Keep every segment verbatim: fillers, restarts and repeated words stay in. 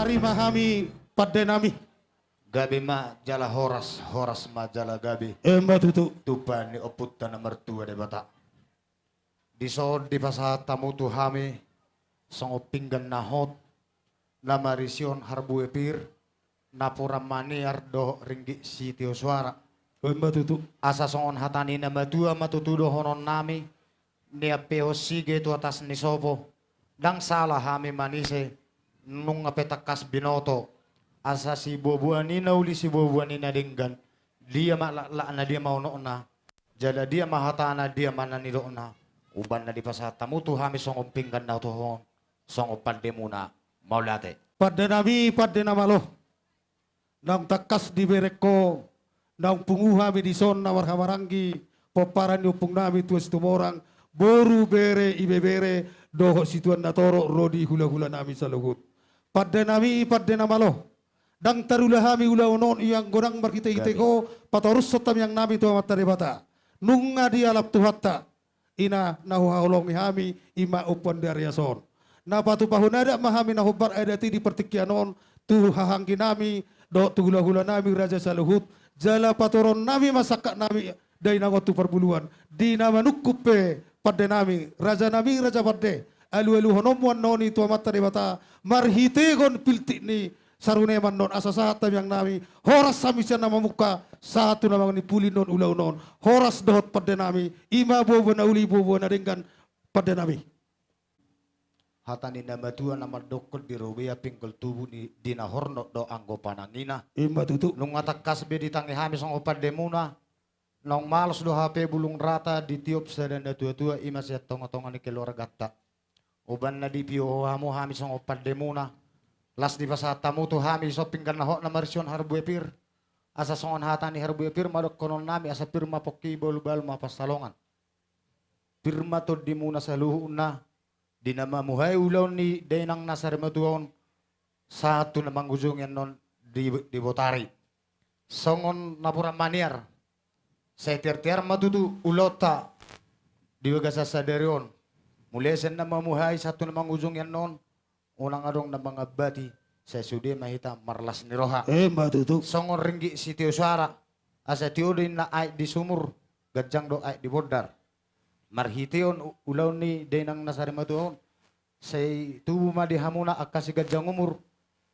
Tarima hami pande nami. Gabe ma jala horas, horas ma jala gabe. Emma tutu. Tumpahon ni ompunta na martua Debata. Dison dipasahat hamu tu hami songon pinggan na hot, na marisihon harbue pir, napuran maniar dohot ringgit sitio soara. Emma tutu. Asa songon hata ni na matua ma tutu dohonon nami, niampehon sige tu atas ni sopo, ndang sala hami manise, nunga pe tangkas binoto, asa siboaboa ni na uli siboaboa ni na denggan, dia ma laklakna dia ma unokna, jala dia ma hatana dia ma na nidokna, umbahen na dipasahat hamu tu hami songon pinggan na hot on, songon pandemuna, mauliate. Pande nami, pande na malo. Naung tangkas dibereng ho, naung pungu hami dison na marhahamaranggi, pomparan ni ompung nami Tua Situmorang, boru, bere, ibebere, dohot situan na torop ro di hulahula nami saluhut. Pande nami, pande na malo. Ndang tarula hami ulaon on, ia anggo ndang marhitehite ho, patorushon tangiang nami tu Amanta Debata. Nunga dialap Tuhanta, i na huhaholongi hami, i ma Ompu Andarias on. Na patupahon adat ma hami na hombar adat i di partingkian on, tu hahaanggi nami, dohot tu hulahula nami raja saluhut, jala paturunon nami ma sangkap nami, dainang on tu parbuluan, di na manungkun pe pande nami, raja nami, raja pande, alualuhononmu annon i tu Amanta Debata, marhitehon piltik ni saruneman on asa sahat tangiang nami, horas hami sian na mamungka, sahat tu na mangimpuli annon ulaon on, horas dohot pande nami, i ma boaboa na uli boaboa na denggan pande nami. Hata ni na matua na mandok, di Robea pinggol tubu ni, di na hornot do anggo panangina. Emma tutu. Nunga tangkas be ditangi hami songon pandemuna, naung malos do hape bulung rata ditiop sada na tuatua, i ma sian tongatonga ni keluarganta. Umbahen na dipio hamu hami songon pandemuna, laos dipasahat hamu tu hami dison pinggan na hot na marisihon harbue pir. Asa songon hata ni harbue pir ma dohonon nami, asa pir ma pongki, balubal ma pansalongan. Pir ma tondimuna saluhutna, di na mamuhai ulaon ni dainang na sarimatua on, sahat tu na mangujungi annon di, di botari. Songon napuran maniar, sai tiartiar ma tutu ulaonta di bagasan sadari on. Mulai sian na mamuhai sahat tu na mangujungi annon, unang adong na mangambati, sai sude ma hita marlas ni roha. Emma tutu. Songon ringgit sitio soara, asa tio do inna aek di sumur, ganjang do aek di bondar. Marhitehon u-, ulaon ni dainang na sarimatua on, sai tubu ma di hamuna angka siganjang umur,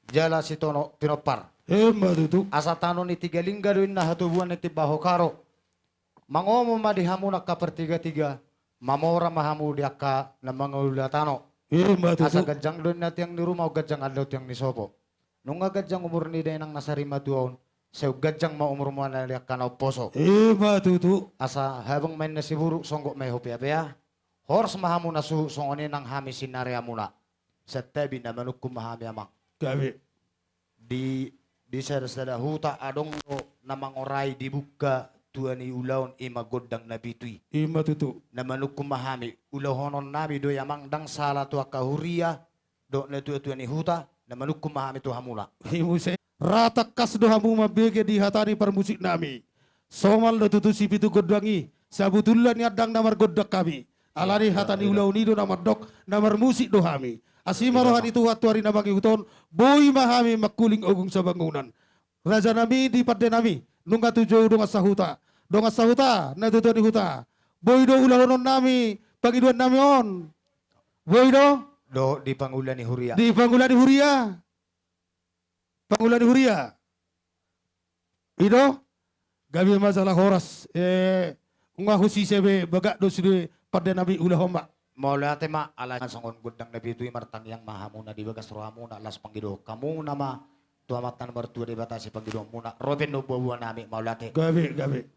jala sitono-, tinompar. Emma tutu. Asa tano ni Tiga Lingga do inna hatubuan ni Timbaho Karo. Mangomo ma di hamuna angka partigatiga, mamora ma hamu di angka na mangula tano. Emma tutu. Asa ganjang do inna tiang ni ruma, ganjang do tiang ni sopo. Nunga ganjang umur ni dainang na sarimatua on, sai ganjang ma umurmuna di angka na umposo. Emma tutu. Asa habang ma inna siburuk, songgop ma i hupeapea, horas ma hamu na suhut songon i nang hami sinareamuna. Santabi na manungkun ma hami, Amang. Gabe. Di, di sadasada huta adong do na mangorai dibuka tua ni ulaon, i ma gondang na pitu i. Emma tutu. Na manungkun ma hami, ulahonon nami do i, Amang, ndang sala tu angka huria dohot na tuatua ni huta, na manungkun ma hami tu hamuna. I muse. Ra tangkas do hamu mambege di hata ni parmusik nami. Somal do tutu sipitu gondang i, sabutulna nian ndang na margondang hami. Alani hata ni ulaon i do na mandok, na marmusik do hami. Asi ma roha ni Tuhan tu ari na mangihut on, boi ma hami mangkuling ogung sabangunan. Raja nami, di pande nami, nunga tu jou dongan sahuta. Dongan sahuta, na tuatua ni huta. Boi do ulahonon nami, pangidoan nami on. Boi do? Dohot di pangula ni huria. Di pangula ni huria. Pangula ni huria. I do? Gabe ma jala horas. Eh, nunga husise be, bagak do sude pande nami, ulahon ma. Mauliate ma, ala songon gondang na pitu i martangiang ma hamuna di bagas rohamuna, laos pangidohon hamuna ma tu Amanta na martua Debata sipangidoanmuna, ro pe annon boaboa nami, mauliate. Gabe, gabe.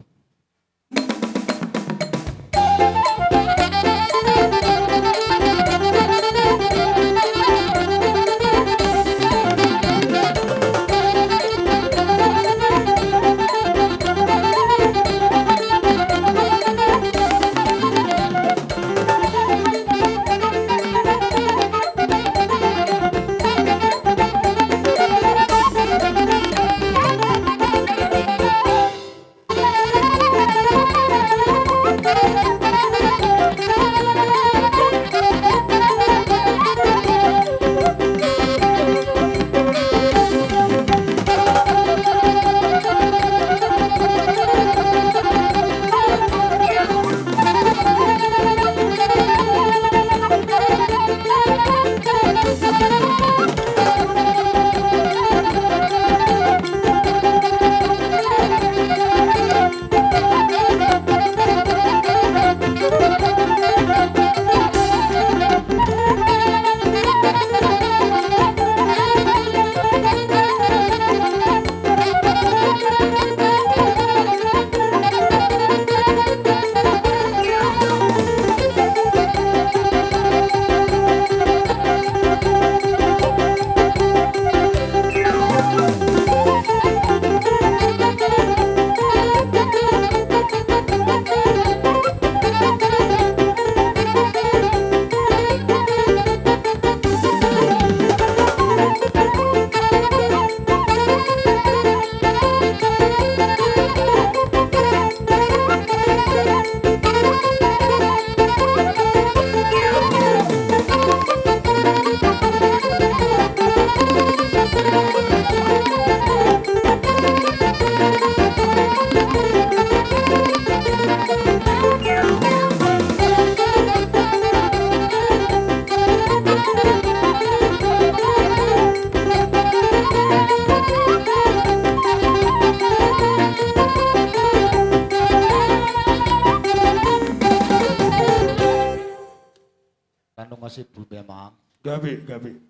Nunga simpul be, Amang. Gabe, gabe.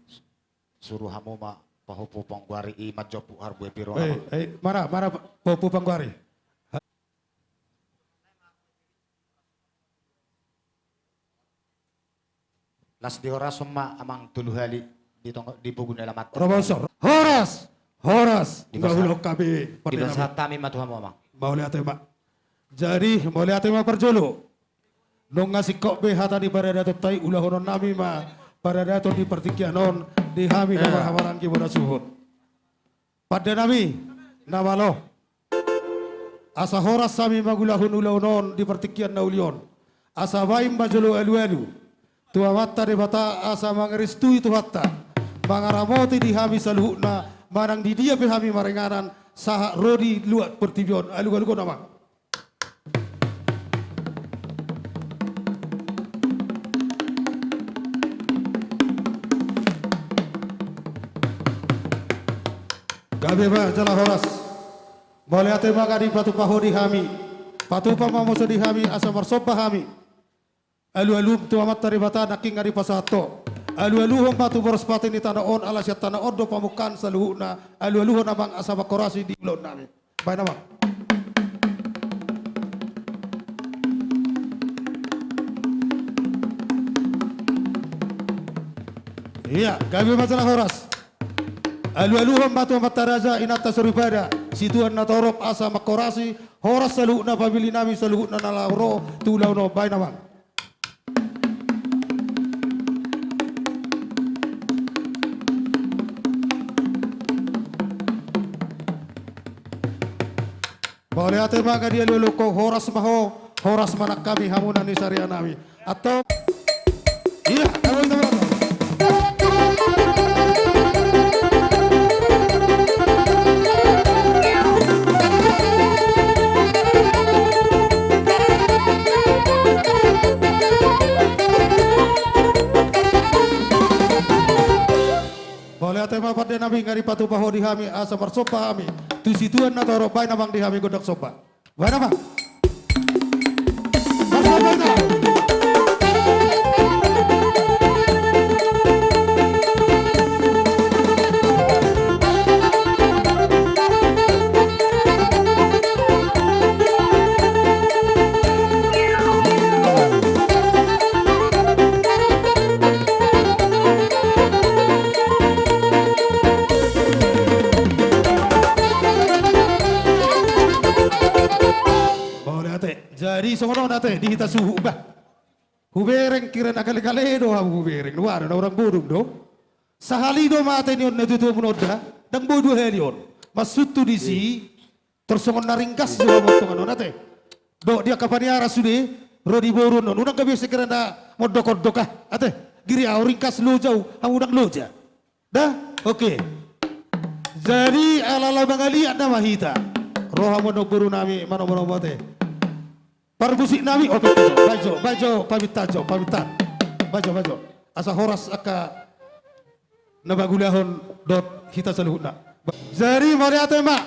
Suru hamu ma pahompu panggoari i manjomput harbue piro, Amang. Eh, eh, mana, mana pahompu panggoari? Las di horas ma, Amang, tolu hali di tong-, di pogu ni alaman. Ro ma, Bosor. Horas, horas. Di basa-, dipasahat hami ma tu hamu, Amang. Mauliate ma. Jadi, mauliate ma parjolo. Nunga singkop be hata ni paradaton ta i, ulahonon nami ma paradaton di partingkian on di hami na marhahamaranggi bona suhut. Pande nami na malo, asa horas hami mangulahon ulaon on di partingkian na uli on. Asa baen ma jolo alualu tu Amanta Debata asa mangarestui Tuhanta, mangaramoti di hami saluhutna, manang di dia pe hami maringanan sahat ro di luat portibi on. Alualuhon, Amang. Gabe ma jala horas. Mauliate ma, nga dipatupa ho di hami. Patupa ma muse di hami asa marsomba hami. Alualum tu Amanta Debata nangkin nga dipasahat ho. Alualuhon ma tu boras pate ni tano on, ala sian tano on do pamungkaan saluhutna. Alualuhon, Amang, asa mangkorasi di ulaon nami. Baen, Amang. Ia, gabe ma jala horas. Alualuhon ma tu amanta raja, inanta soripada, situan na torop asa mangkorasi, horas saluhutna pamili nami saluhutna na laho ro tu ulaon on. Baen, Amang. Mauliate ma, nga dialualuhon, horas ma ho, horas ma nang hami, hamu na ni sarianami. Antong. Ia, hamu ita berantong. Mauliate ma pande nami, nga dipatupa ho di hami asa marsomba hami tu situan na torop. Baen, Amang, di hami gondang somba. Baen, Amang. Marsomba hita. Mauliate. Jadi songon on, ate, di hita suhut, bah. Hubereng kira na kale-kale do hamu, hubereng. Wah, na hurang bodom do. Sahali do ma, ate, ni on na tutu muna on da. Ndang boi dua hali on. Maksudhu disi, tor songon na ringgas do hamu tongon on, ate. Dok di angka paniara sude, ro di boru on. Unang gabe sekira na mondok-ondok, ah, ate. Giri au ringgas loja au, hamu ndang loja. Da, oke. Jadi, ala laho mangaliat nama hita. Ro hamu annon boru nami, manomo-nomo, ate. Parmusik nami, oh, baen jo, baen jo, paminta jo, paminta. Baen jo, baen jo. Asa horas angka na mangulahon dohot hita saluhutna. Jadi, mauliate ma.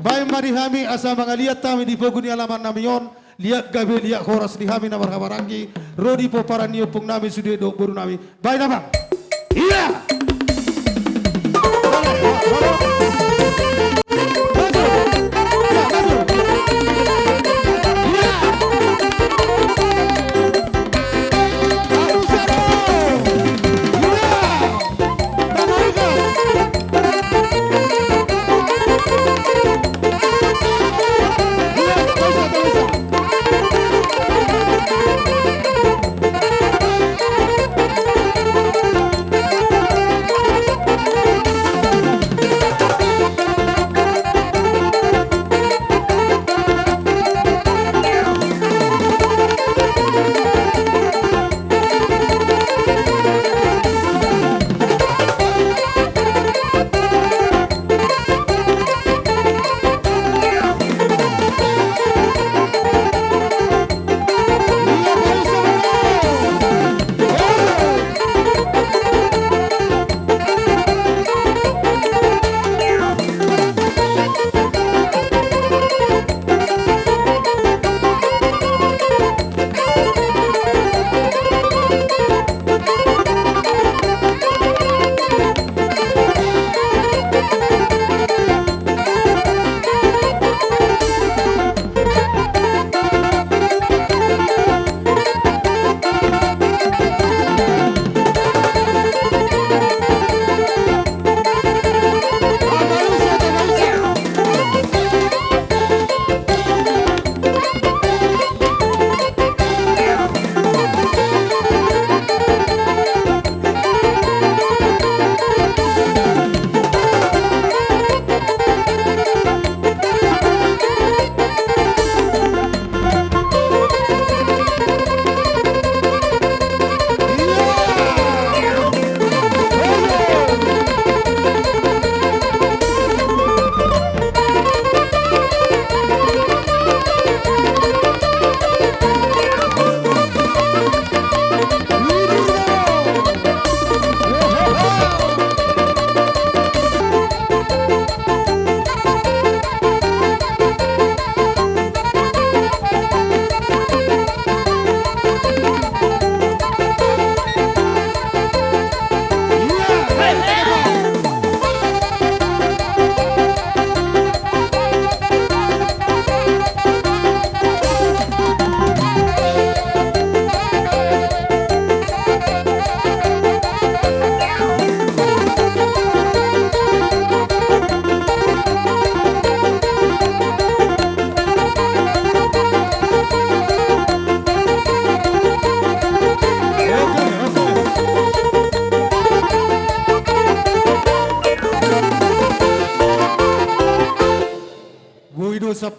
Baen ma di hami asa mangaliat hami di pogu ni alaman nami on. Liat gabe, liat horas di hami na marhahamaranggi, ro di pomparan ni ompung nami sude dohot boru nami. Baen, Amang. Ia.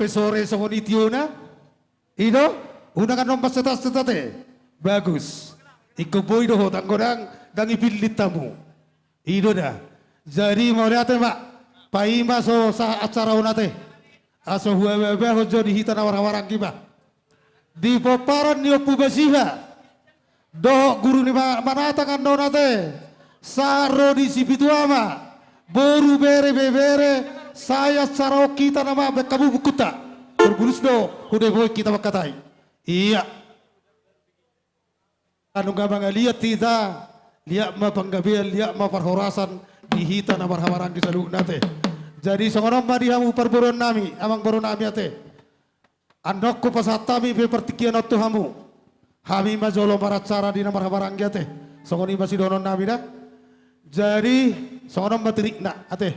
pe sore songon i tiona. I do, unang annon mansai tansai ate. Bagus. Ingkon boi do ho, anggo ndang, ndang ipillit hamu. I do da. Jadi mauliate ma. Paima so sahat acara on ate. Asa huababaon jo di hita na marhahamaranggi ma. Di pomparan ni Ompu Basiha dohot guru ni ma-, manatang annon ate, sahat ro di Sipitu Ama, boru, bere, ibebere, sai acara on hita nama baen hamu bungkunta. Turbulus do, huda boi hita mangkatai. Ia. Anu nunga mangaliat hita, liat ma panggabean, liat ma parhorasan di hita na marhahamaranggi saluhutna ate. Jadi songon on ma di hamu parboruon nami, amangboru nami ate. Annon hupasahat hami pe partingkian on tu hamu. Hami ma jolo maracara di na marhahamaranggi ate. Songon i ma sidohonon nami da. Jadi songon on ma tirikna ate.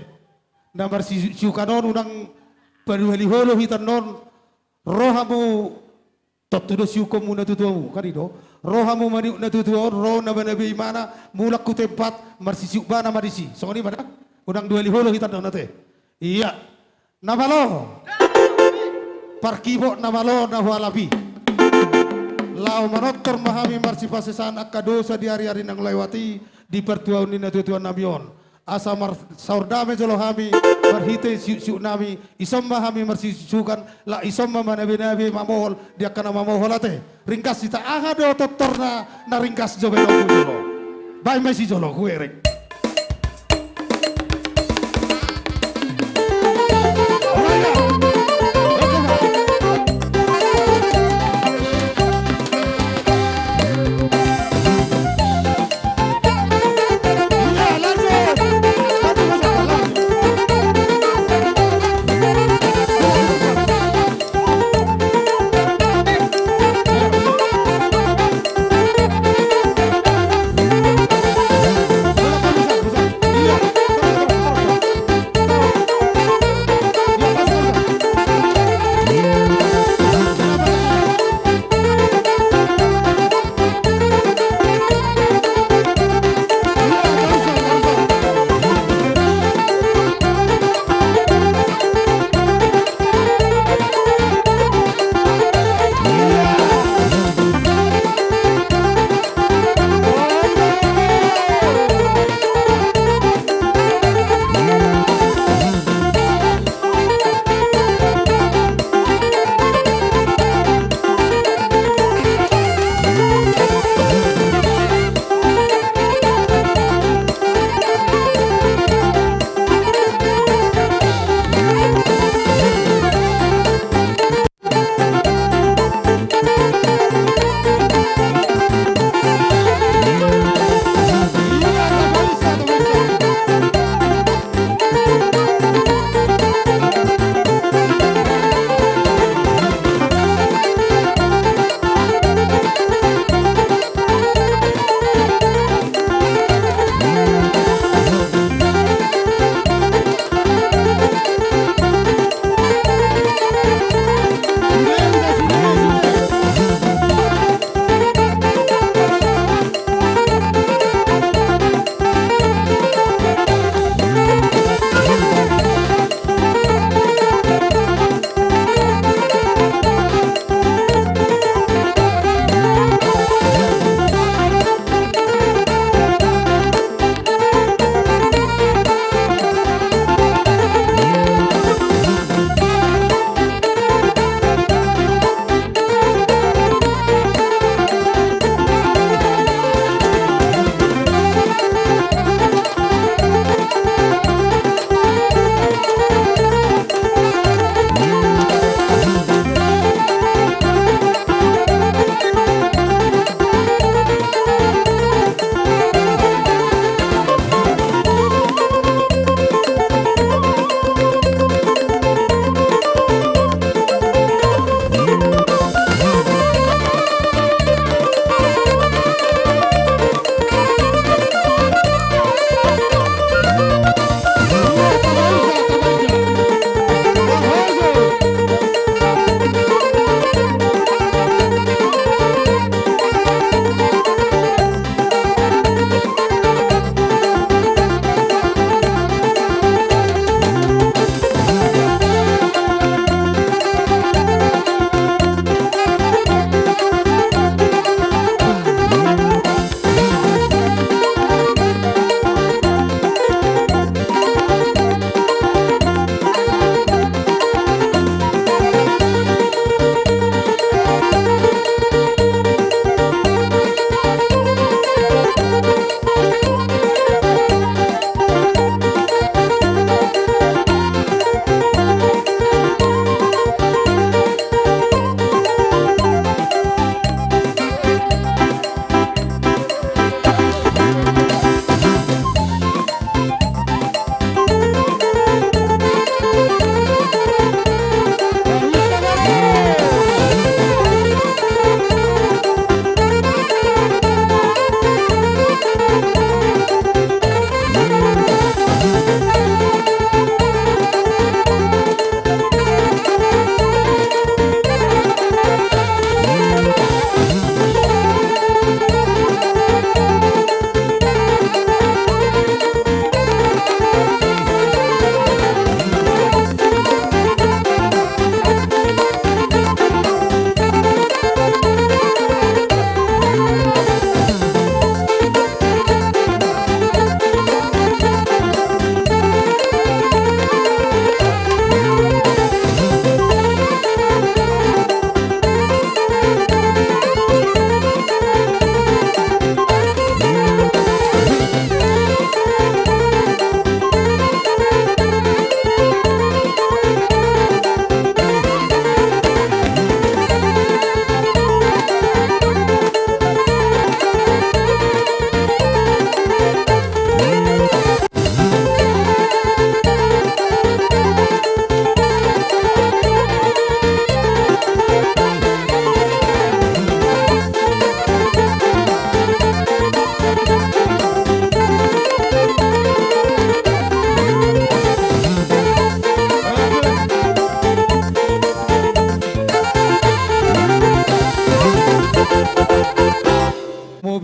Na marsiuksiukan on unang paduahali holo hita annon. Ro hamu, tontu do siukkonmu natuatuamu, kan i do. Ro hamu maniuk natuatua on, ro na banabe imana, mulak tu tempat, marsisiuk bana ma disi. Songon i ma da. Unang duahali holo hita annon ate. Ia. Na malo. Parkibot na malo na hualap i. Laho manortor ma hami marsipasesaan angka dosa di ariari na lewat i, di partuaon ni natuatua nami on. Asa mar-, saur dame jolo hami, marhite siuksiuk nami, ison ma hami marsiuksiukan, la ison ma manabenabe mamohol, di angka na mamohol ate. Ringgas hita, aha do tortorna na ringgas jo baenonmu jolo. Baen ma i sijolo, huereng.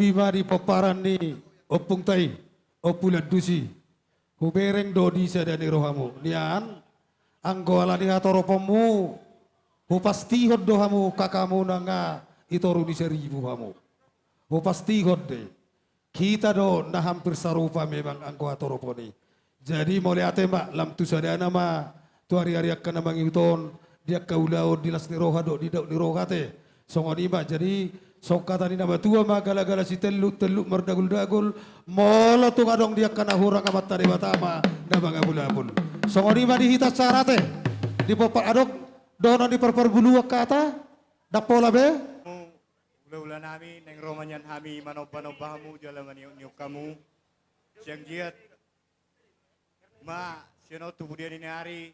Ima di pomparan ni ompungta i, Ompu Landusi. Hubereng do di sada ni rohamu. Nian, anggo ala ni hatoroponmu, hupastihon do hamu kakamuna nga i toru ni saribu hamu. Hupastihon do i. Hita do na hampir sarupa memang anggo hatoropon i. Jadi mauliate ma, lam tu sadana ma tu ari-ari angka na mangihut on, di angka ulaon, di las ni roha dohot di daok ni roha te. Songon i ma, jadi songon hata ni na matua ma, gala-gala sitelluk, telluk mardagul-dagul, molo tung adong di angka na hurang, Amanta Debata ma na mangapul-apul. Songon i ma di hita sarat e, di pomparan, adong dohonon ni parparbuluan hata, ndang pola be? Hula-hula nami, naeng ro ma nian hami manomba-nomba hamu jala maniok-niok hamu. Sian giat ma, sian on tu pudian ni ari,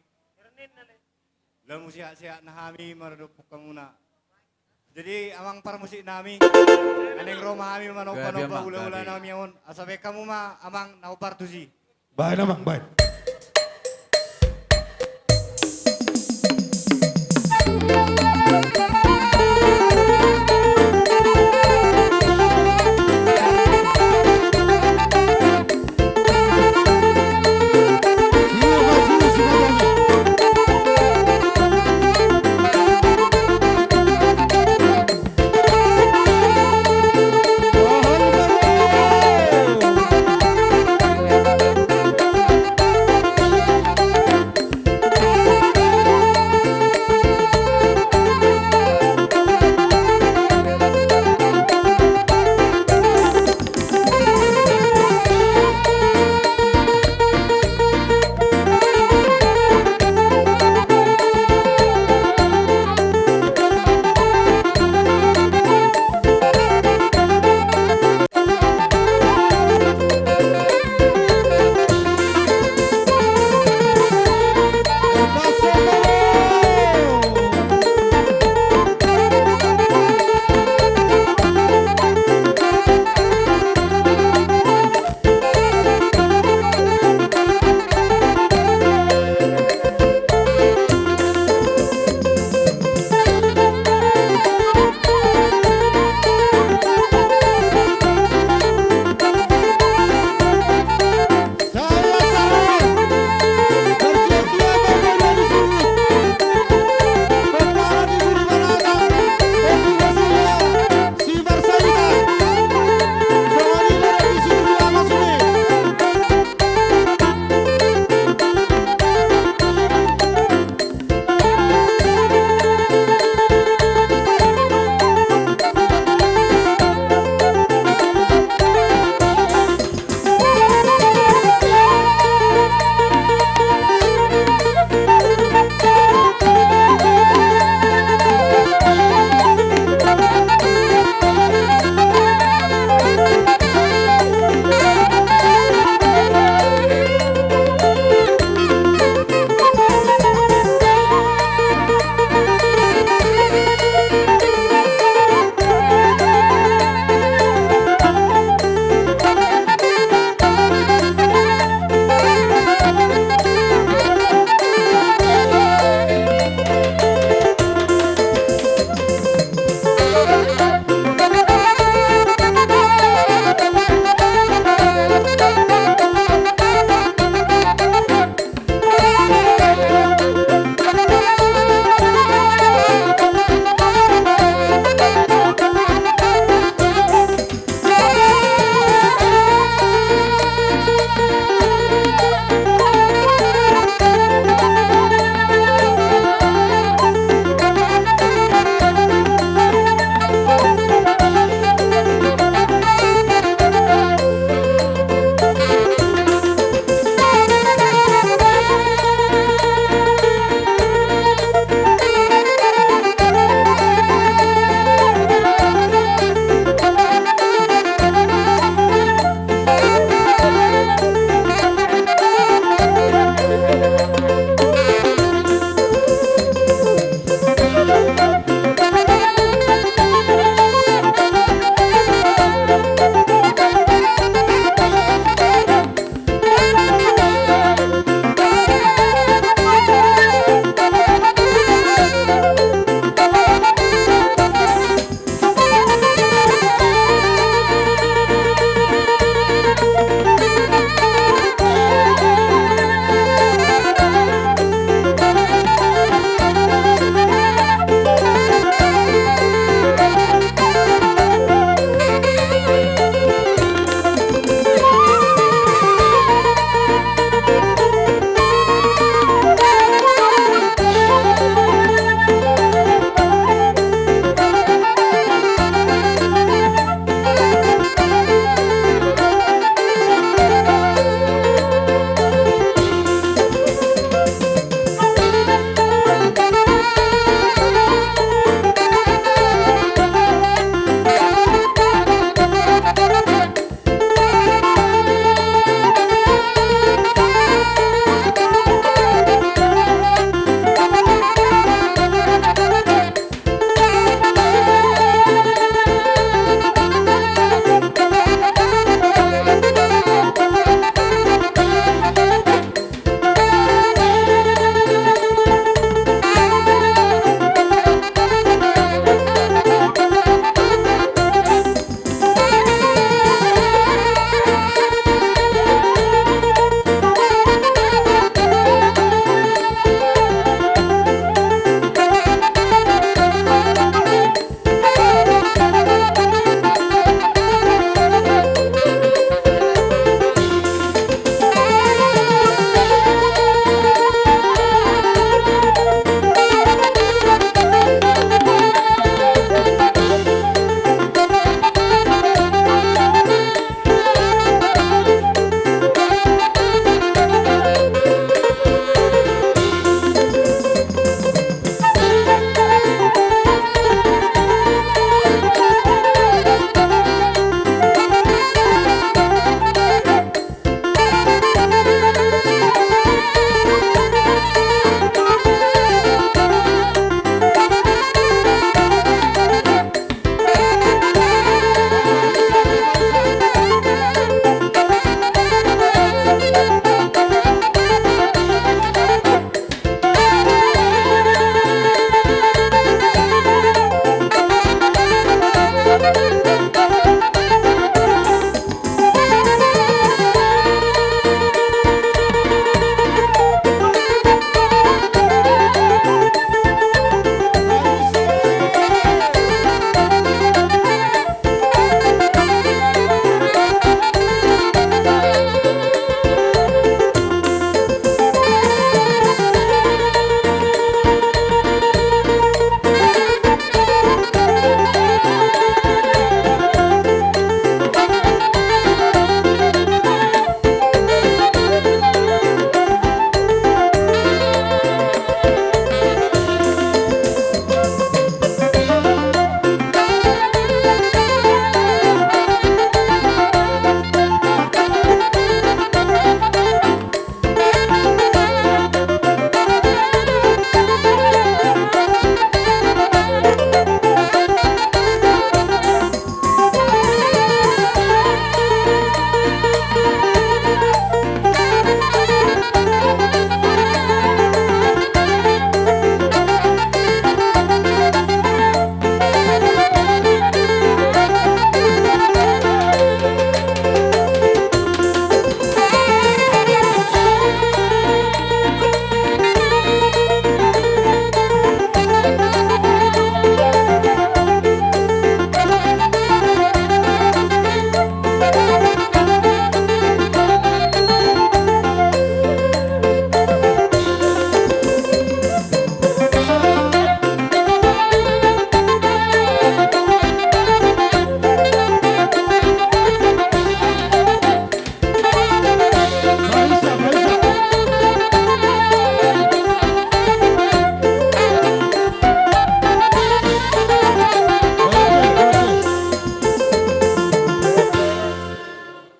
lamu sehat-sehat na hami maradophon hamuna. Jadi amang parmusik nami, naeng ro ma hami manomba-nomba hula-hula nami on. Asa baen hamu ma amang na hombar tusi. Baen amang, baen.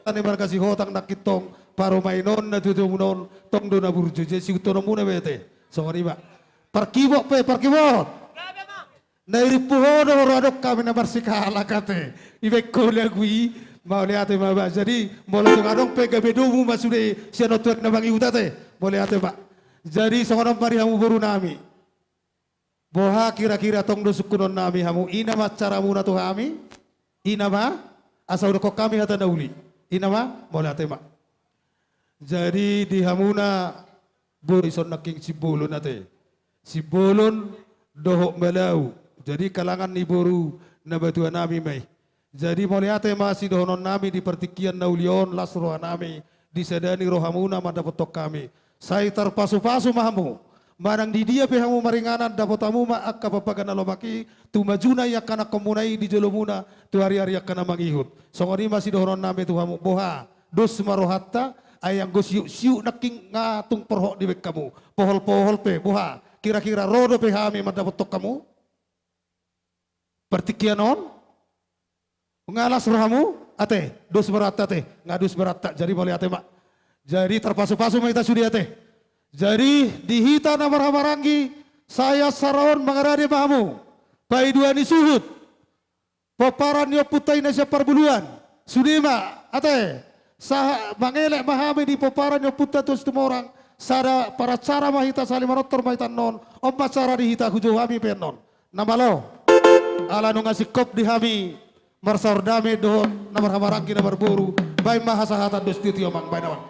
Tane marga Sihotang nangkin tong, parumaen on, natuatuamuna on, tong do na burju, jadi sihuthononmuna be ate. Songon i ma. Parkibot pe, parkibot. Na irimpu ho do roha adong hami na marsikalak ate. Ibaen ho lagu i, mauliate ma ba. Jadi, molo tung adong pe gabe domu ma sude sian on tu aek na mangihut ate. Mauliate ma. Jadi, songon on ma di hamu borunami. Boha kira-kira tong do sungkunonnami hamu, i nama acaramuna tu hami, i nama, asa hudokkon hami hata na uli, i nama, mauliate ma. Jadi di hamuna, boru ison nangkin Simbolon ate. Simbolon dohot Malau. Jadi kalangan ni boru na batuanami ma i. Jadi mauliate ma sidohononnami di partingkian na uli on, las rohanami, di sada ni rohamuna mandapothon hami. Sai tarpasupasu ma hamu. Manang di dia pe hamu maringanan, dapot hamu ma angka pambaga na lomak i, tu majuna iangkanankonmuna i di jolomuna, tu ari-ari angka na mangihut. Songon i ma sidohononnami tu hamu, boha, dos ma rohanta, ai anggo siuk-siuk nangkin nga tung porhot dibaen hamu. Pohol-pohol pe, boha, kira-kira ro dope hami mandapothon hamu? Partingkian on? Nga las rohamu, ate, dos ma rohanta ate, nga dos ma rohanta, jadi mauliate ma. Jadi tarpasupasu ma hita sude ate. Jadi di hita na marhahamaranggi, sai ansar on mangarade ma hamu. Paidua ni suhut. Pomparan ni ompunta i na sian Parbuluan. Sude ma, ate. Sahat mangelek ma hami di pomparan ni ompunta tu Situmorang. Sada paracara ma hita, saling manortor ma hita annon. On ma acara di hita, hujou hami pe annon. Na malo. Ala nunga singkop di hami marsaor dame dohot na marhahamaranggi na marboru. Baen ma hasahatan dos titi amang, baen amang.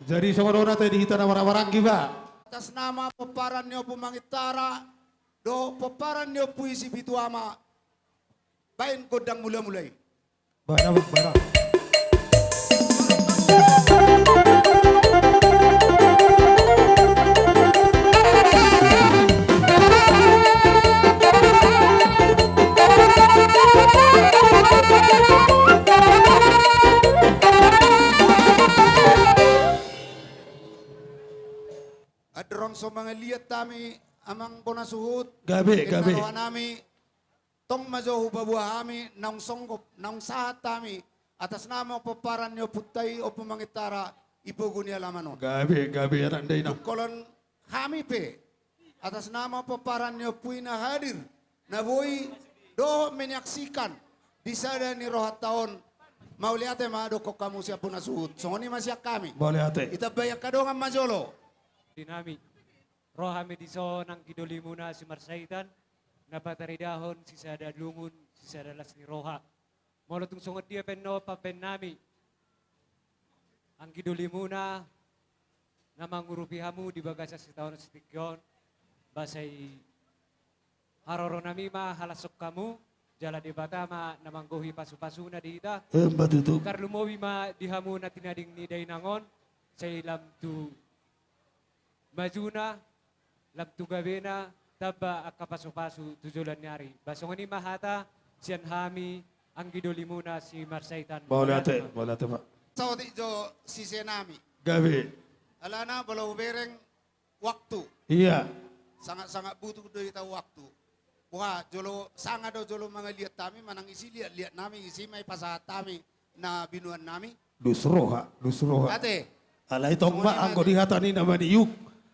Jadi songon on ate di hita na marhahamaranggi ba. Atas nama pomparan ni Ompu Mangitara dohot pomparan ni Ompu i Sipitu Ama, baen gondang mula-mula i. Baen amang, baen amang. Andorang so mangaliat hami amang bona suhut, gabe, gabe. Rohanami, tong ma jo hupaboa hami naung songgop, naung sahat hami atas nama pomparan ni ompunta i Ompu Mangitara i pogu ni alaman on. Gabe, gabe, anak dainang. Tung holan hami pe atas nama pomparan ni ompu i na hadir, na boi dohot menyaksikan di sada ni rohanta on. Mauliate ma dohonon hamu sian bona suhut. Songon i ma sian hami. Mauliate. Itambai angka dongan ma jolo. Di nami. Ro hami dison anggi dolimuna Simarsahitan, na pataridahon sisada lungun, sisada las ni roha. Molo tung songon dia pe annon pambahen nami, anggi dolimuna na mangurupi hamu di bagasan sitaonon sitingki on, ba sai haroronami ma halashon hamu, jala Debata ma na manggohi pasupasuna di hita. Emma tutu. Tarlumobi ma di hamu na tinading ni dainang on, sai lam tu majuna, lam tu gabena, tamba angka pasupasu tu joloan ni ari. Ba songon i ma hata sian hami anggi dolimuna Simarsahitan. Mauliate, mauliate ma. Saotik jo sisenami. Gabe. Alana molo hubereng waktu. Iya. Sangat-sangat butuh do hita waktu. Boha, jolo sanga do jolo mangaliat hami, manang isi liat-liat nami, isi ma i pasahat hami na binoan nami. Dos roha, dos roha. Ate. Alai tong ma anggo di hata ni na maniuk,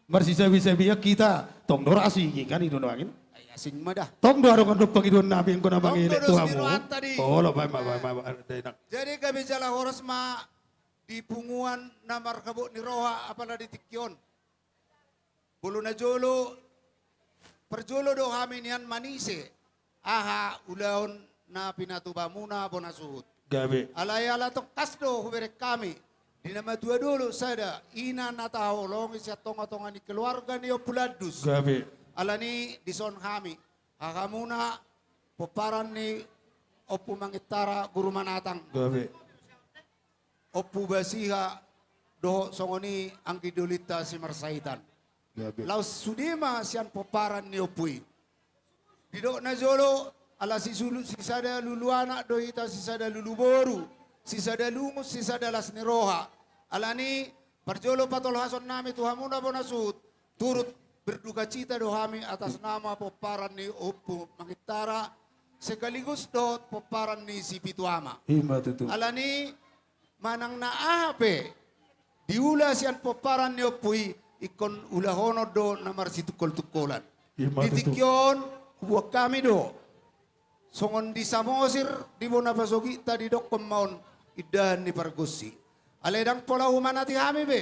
marsisabi-sabian hita, tong do ra asing i kan i do nuaeng. Ai asing ma da. Tong do adong andon pangidoan nami anggo na mangelek tu hamu. Olo, baen ma, baen ma, baen ma, dainang. Jadi gabe jala horas ma di punguan na marhabot ni roha apala di tingki on. Molo na jolo, parjolo do hami nian manise aha ulaon na pinatubamuna bona suhut. Gabe. Alai ala tongkas do hubereng hami di na matua dolok sada, ina na tahaholongi sian tonga-tonga ni keluarga ni Ompu Landus. Gabe. Alani dison hami hahamuna pomparan ni Ompu Mangitara Guru Manatang. Gabe. Ompu Basiha dohot songon i anggi dolinta Simarsahitan. Gabe. Laos sude ma sian pomparan ni ompu i. Didok na jolo, Ala sisulu, sisada lulu anak do hita, sisada lulu boru, sisada lungun, sisada las ni roha. Alani, parjolo patolhasonnami tu hamuna bona suhut, turut berdukacita do hami atas nama pomparan ni Ompu Mangintara, sekaligus dohot pomparan ni Sipitu Ama. Ima tutu. Alani, manang na aha pe diula sian pomparan ni ompu i, ingkon ulahonon do na marsitungkol-tungkolan. Ima tutu. Di tingki on, huboan hami do songon di Samosir, di bona pasogitta didokkon ma on indahan ni pargonsi. Alai ndang pola humanati hami be,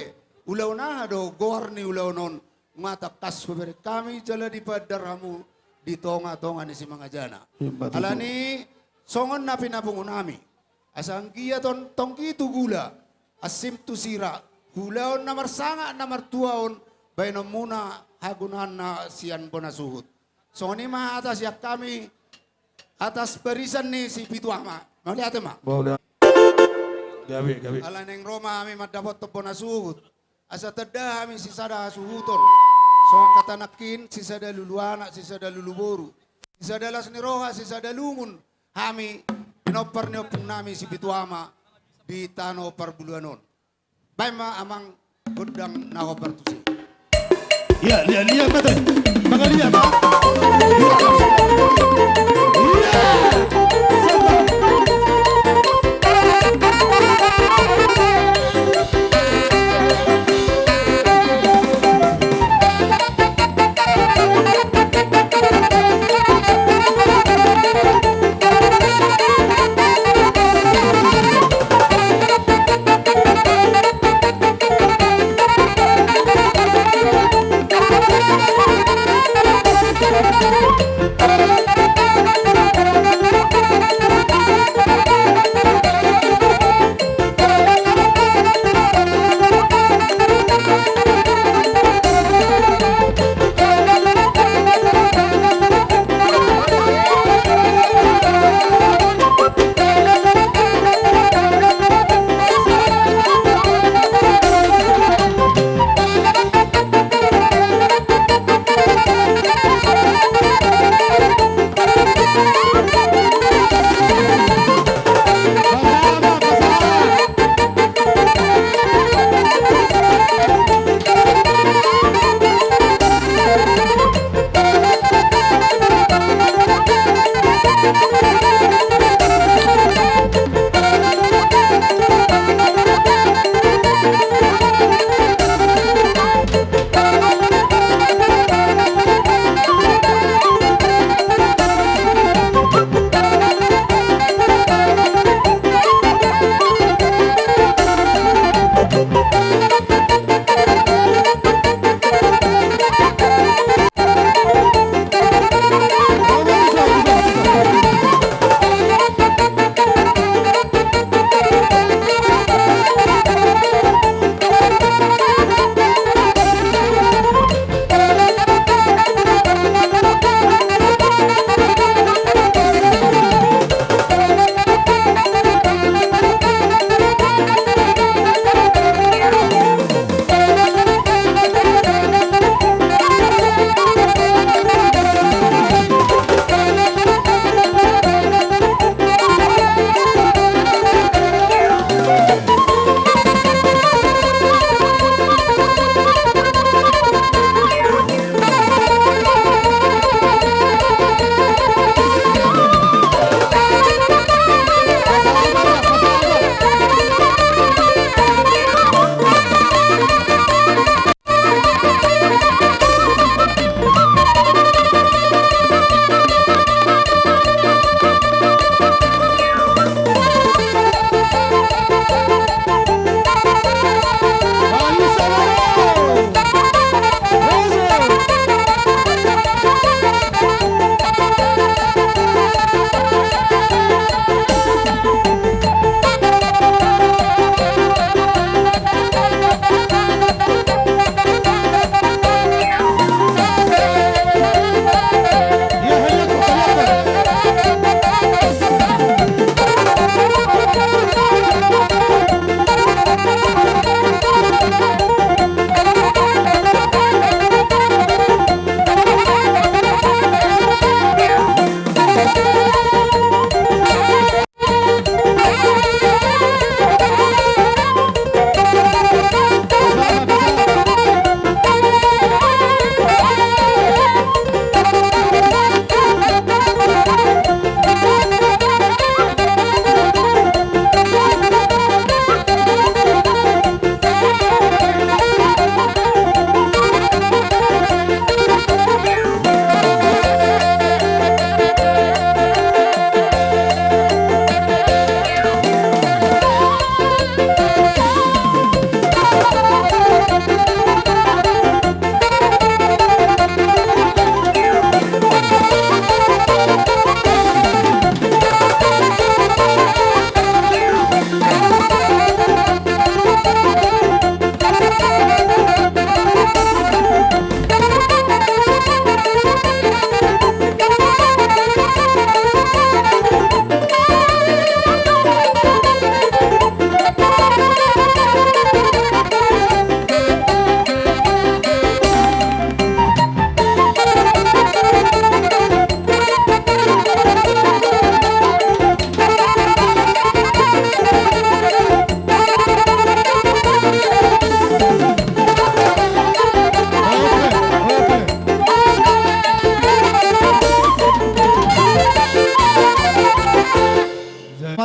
ulaon aha do goar ni ulaon on, nga tangkas hubereng hami jala dipaandar hamu di tonga-tonga ni simangajana. Ima tutu. Alani songon na pinapungu nami. Asa anggiat on tonggi tu gula, ansim tu sira, ulaon na marsangap na martua on, baenonmuna hagunaanna sian bona suhut. Songon i ma hata sian hami atas barisan ni Sipitu Ama. Mauliate ma. Mauliate. Gabe, gabe. Ala naeng ro ma hami mandapothon bona suhut. Asa tanda hami sisada hasuhuton. Songon hata nangkin, sisada lulu anak, sisada lulu boru, sisada las ni roha, sisada lungun. Hami pinompar ni ompungnami Sipitu Ama di tano parbuluan on. Baen ma amang gondang na hombar tusi. Ia, lia, lia, mate. Mangaliat ma. Ia.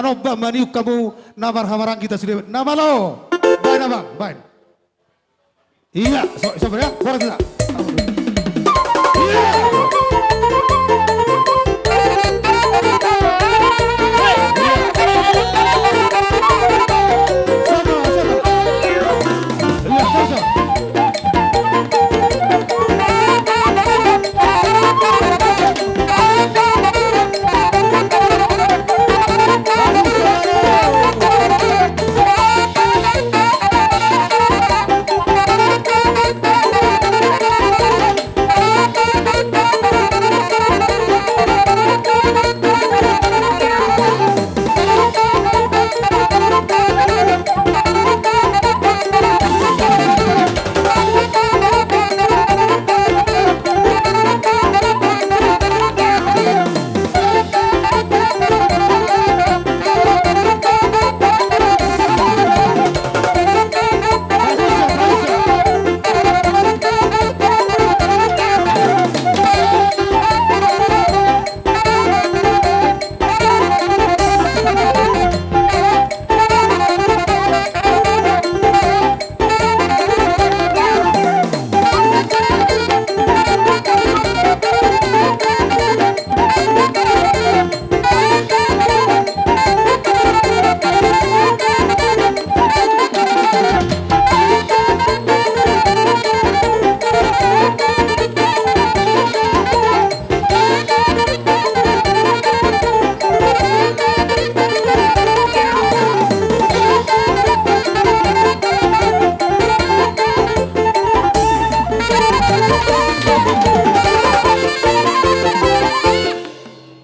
Omba maniuk hamu na marhamaranggi hita sude. Na malo. Baen, Abang, baen. Ia, so, so, ya, boras hita. Ia.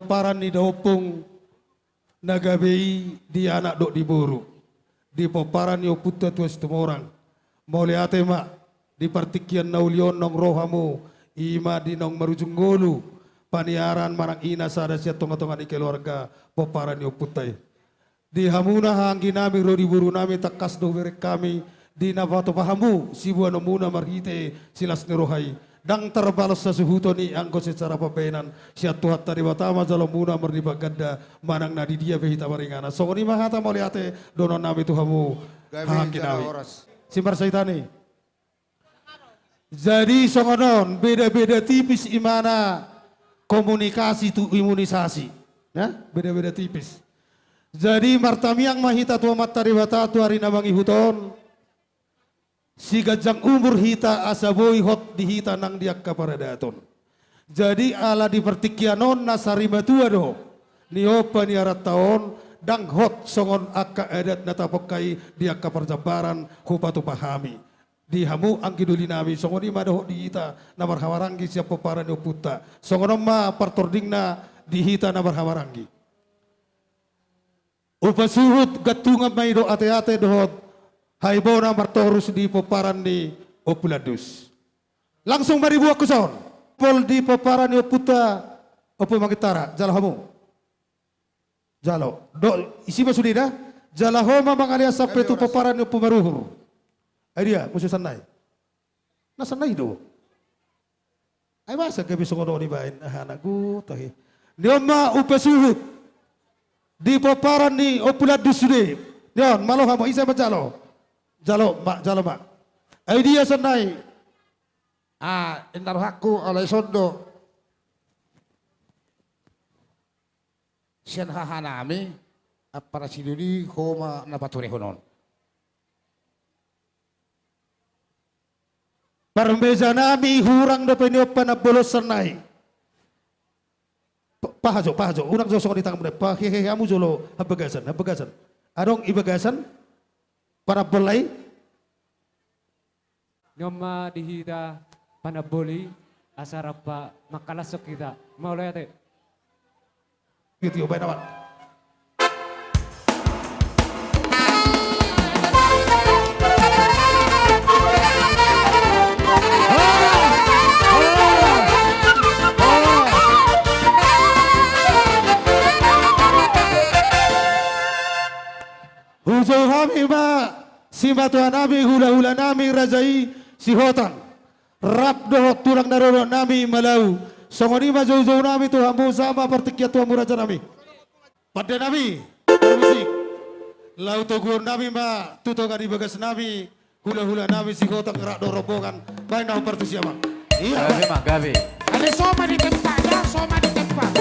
Pomparan ni daompung na gabe i di anak dohot di boru, di pomparan ni ompunta Tuan Situmorang. Mauliate ma, di partingkian na uli on naung ro hamu, i ma di naung marujung ngolu, paniaran manang ina sada sian tongatonga ni keluarga pomparan ni ompunta i. Di hamuna haha anggi nami ro di boru nami, tangkas do hubereng hami, di na patupa hamu siboanonmuna marhite silas ni roha i. Ndang tarbalos hasuhuton i anggo secara pambahenan, sian Tuhanta Debata ma jaloonmuna marlipat ganda, manang na di dia pe hita maringanan. Songon i ma hata mauliate dohonon nami tu hamu. Gabe haha anggi nami. Jala horas. Simbar saitani. Jadi songon on, beda-beda tipis imana komunikasi tu imunisasi. Ya, beda-beda tipis. Jadi martamiang ma hita tu Amanta Debata tu ari na mangihut on. Siganjang umur hita asa boi hot di hita nang di angka paradaton. Jadi ala di partingkian on na sarimatua do nion paniaranta on, ndang hot songon angka adat na tapongka i di angka parjambaran hupatupa hami. Di hamu anggi doli nami, songon i ma dohot di hita na marhamaranggi sian pomparan ni ompunta. Songon on ma partordingna di hita na marhamaranggi. Hupasuhut gantungan ma i do ateate dohot haibona martorus di pomparan ni Ompu Landus. Langsung ma dibuat tu son. Pol di pomparan ni ompunta Ompu Mangitara, jalo hamu. Jalo. Do, isi ma sude da. Jala ho ma mangalean sampe tu pomparan ni Ompu Maruhur. Ai dia, muse sannai. Na sannai do. Ai masa gabe songon on ibaen, aha na gutahi. Ni on ma hupasuhut. Di pomparan ni Ompu Landus sude. Ni on, malo hamu, ise manjalo. Jalo ma, jalo ma. Ai dia sannai. Ah, inna rohangku, alai sondo. Sian haha nami, ampara sidoli ho ma na paturehon on. Parmeja nami hurang dope ni on panambol on sannai. Pa-, paha jo, paha jo, unang jo songon i tanganmuna, pahehe hamu jolo hambagasan, hambagasan. Adong i bagasan, panambol nai. Ni on ma di hita panamboli asa rap mangkalashon hita. Mauliate. Gitu, baen, Amang. Hujou hami ma simatua nami, hulahula nami, raja i Sihotang. Rap dohot tulang na dohot nami Malau. Songon i ma joujou nami tu hamu, sahat ma partingkian tu hamu raja nami. Pande nami. Parmusik. Laho toguon nami ma tu tonga ni bagas nami, hula-hula nami Sihotang rap dohot rombongan, baen na hombar tusi, Amang. Iya, gabe, Amang. Amang, gabe. Ale, so ma di tempat, ya, so ma di tempat.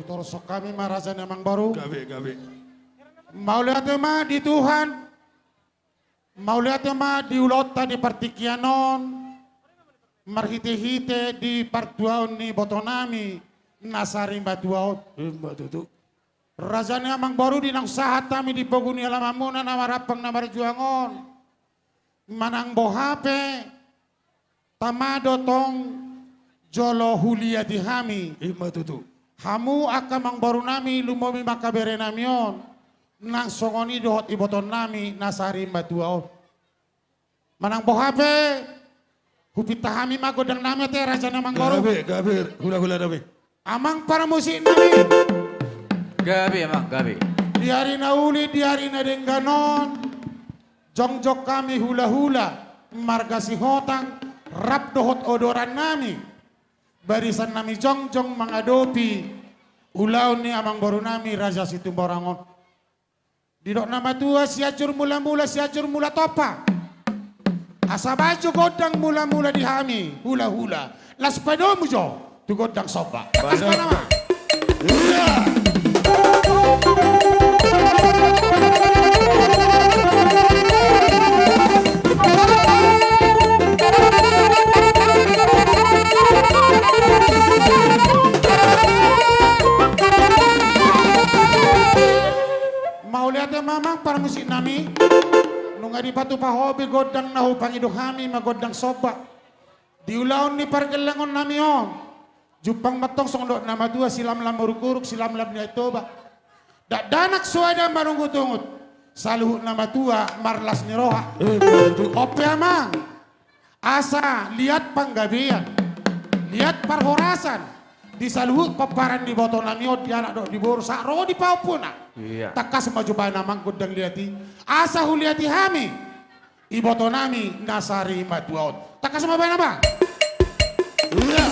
Hutorus hami ma raja ni amangboru. Gabe, gabe. Mauliate ma di Tuhan. Mauliate ma di ulaonta di partingkian on, marhite-hite di partuaon ni ibotonami na sarimatua on. Ima tutu. Raja ni amangboru, di naung sahat hami di pogu ni alamanmuna na marampang na marjuang on, manang boha pe tama do tong jolo huliati hami. Ima tutu. Hamu angka amangborunami, lumobi ma angka berenami on, nang songon i dohot ibotonnami na sarimatua on. Manang boha pe, hupinta hami ma gondangnami ate, raja ni amangboru. Gabe, gabe, hula-hulanami. Amang parmusiknami. Gabe, Amang, gabe. Di ari na uli, di ari na denggan on, jongjong hami hula-hula marga Sihotang, rap dohot odorannami, barisannami jongjong mangadopi ulaon ni amangborunami Raja Situmorang on. Didok na matua, Sianjur Mula-mula, Sianjur Mula Tompa. Asa baen jo gondang mula-mula di hami hula-hula, laos padomu jo tu gondang somba. Tangkas ma nama. Iya. Mauliate ma, Amang parmusiknami. Nunga dipatupa ho be gondang na hupangido hami, ma gondang somba. Di ulaon ni pargellengonnami on, jumpang ma antong songon dok na matua, silamlam uruk-uruk, silamlam ni Aek Toba. Dakdanak soada marungut-ungut, saluhut na matua marlas ni roha. Eh, betul. On pe, Amang, asa liat panggabean, liat parhorasan di saluhut pomparan ni ibotonami on, di anak dohot di boru, sahat ro di pahompuna. Iya. Tangkas ma jo baen, Amang, gondang liat i, asa huliati hami ibotonami na sarimatua on. Tangkas ma baen, Amang. Iya.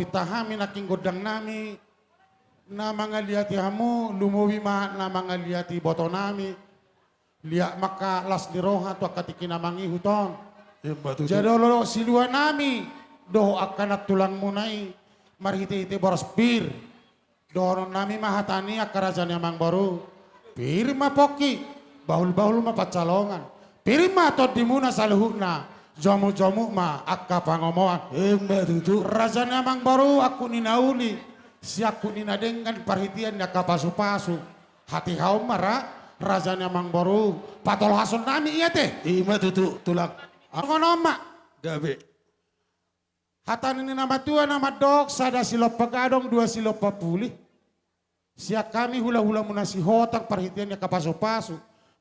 Huboto hami nangkin gondang nami na mangaliati hamu, lumobi ma na mangaliati iboto nami. Liat ma angka las ni roha tu angka tingki na mangihut on. Ima tutu. Jala olo silua nami dohot angka nantulangmuna i marhite-hite boras pir. Dohonon nami ma hata ni angka raja ni amangboru. Pir ma pongki, bahul-bahul ma pansalongan. Pir ma tondimuna saluhutna, jomuk-jomuk ma angka pangomoan. Ima tutu. Raja ni amangboru, angkup ni na uli, siangkup ni na denggan parhitean ni angka pasu-pasu. Hatiha on ma ra, raja ni amangboru, patolhason nami i ate. Ima tutu, tulang. Songon on ma. Gabe. Hata ni na matua na mandok, sada silompa gadong, dua silompa puli. Sian hami hula-hulamuna Sihotang parhitean ni angka pasu-pasu.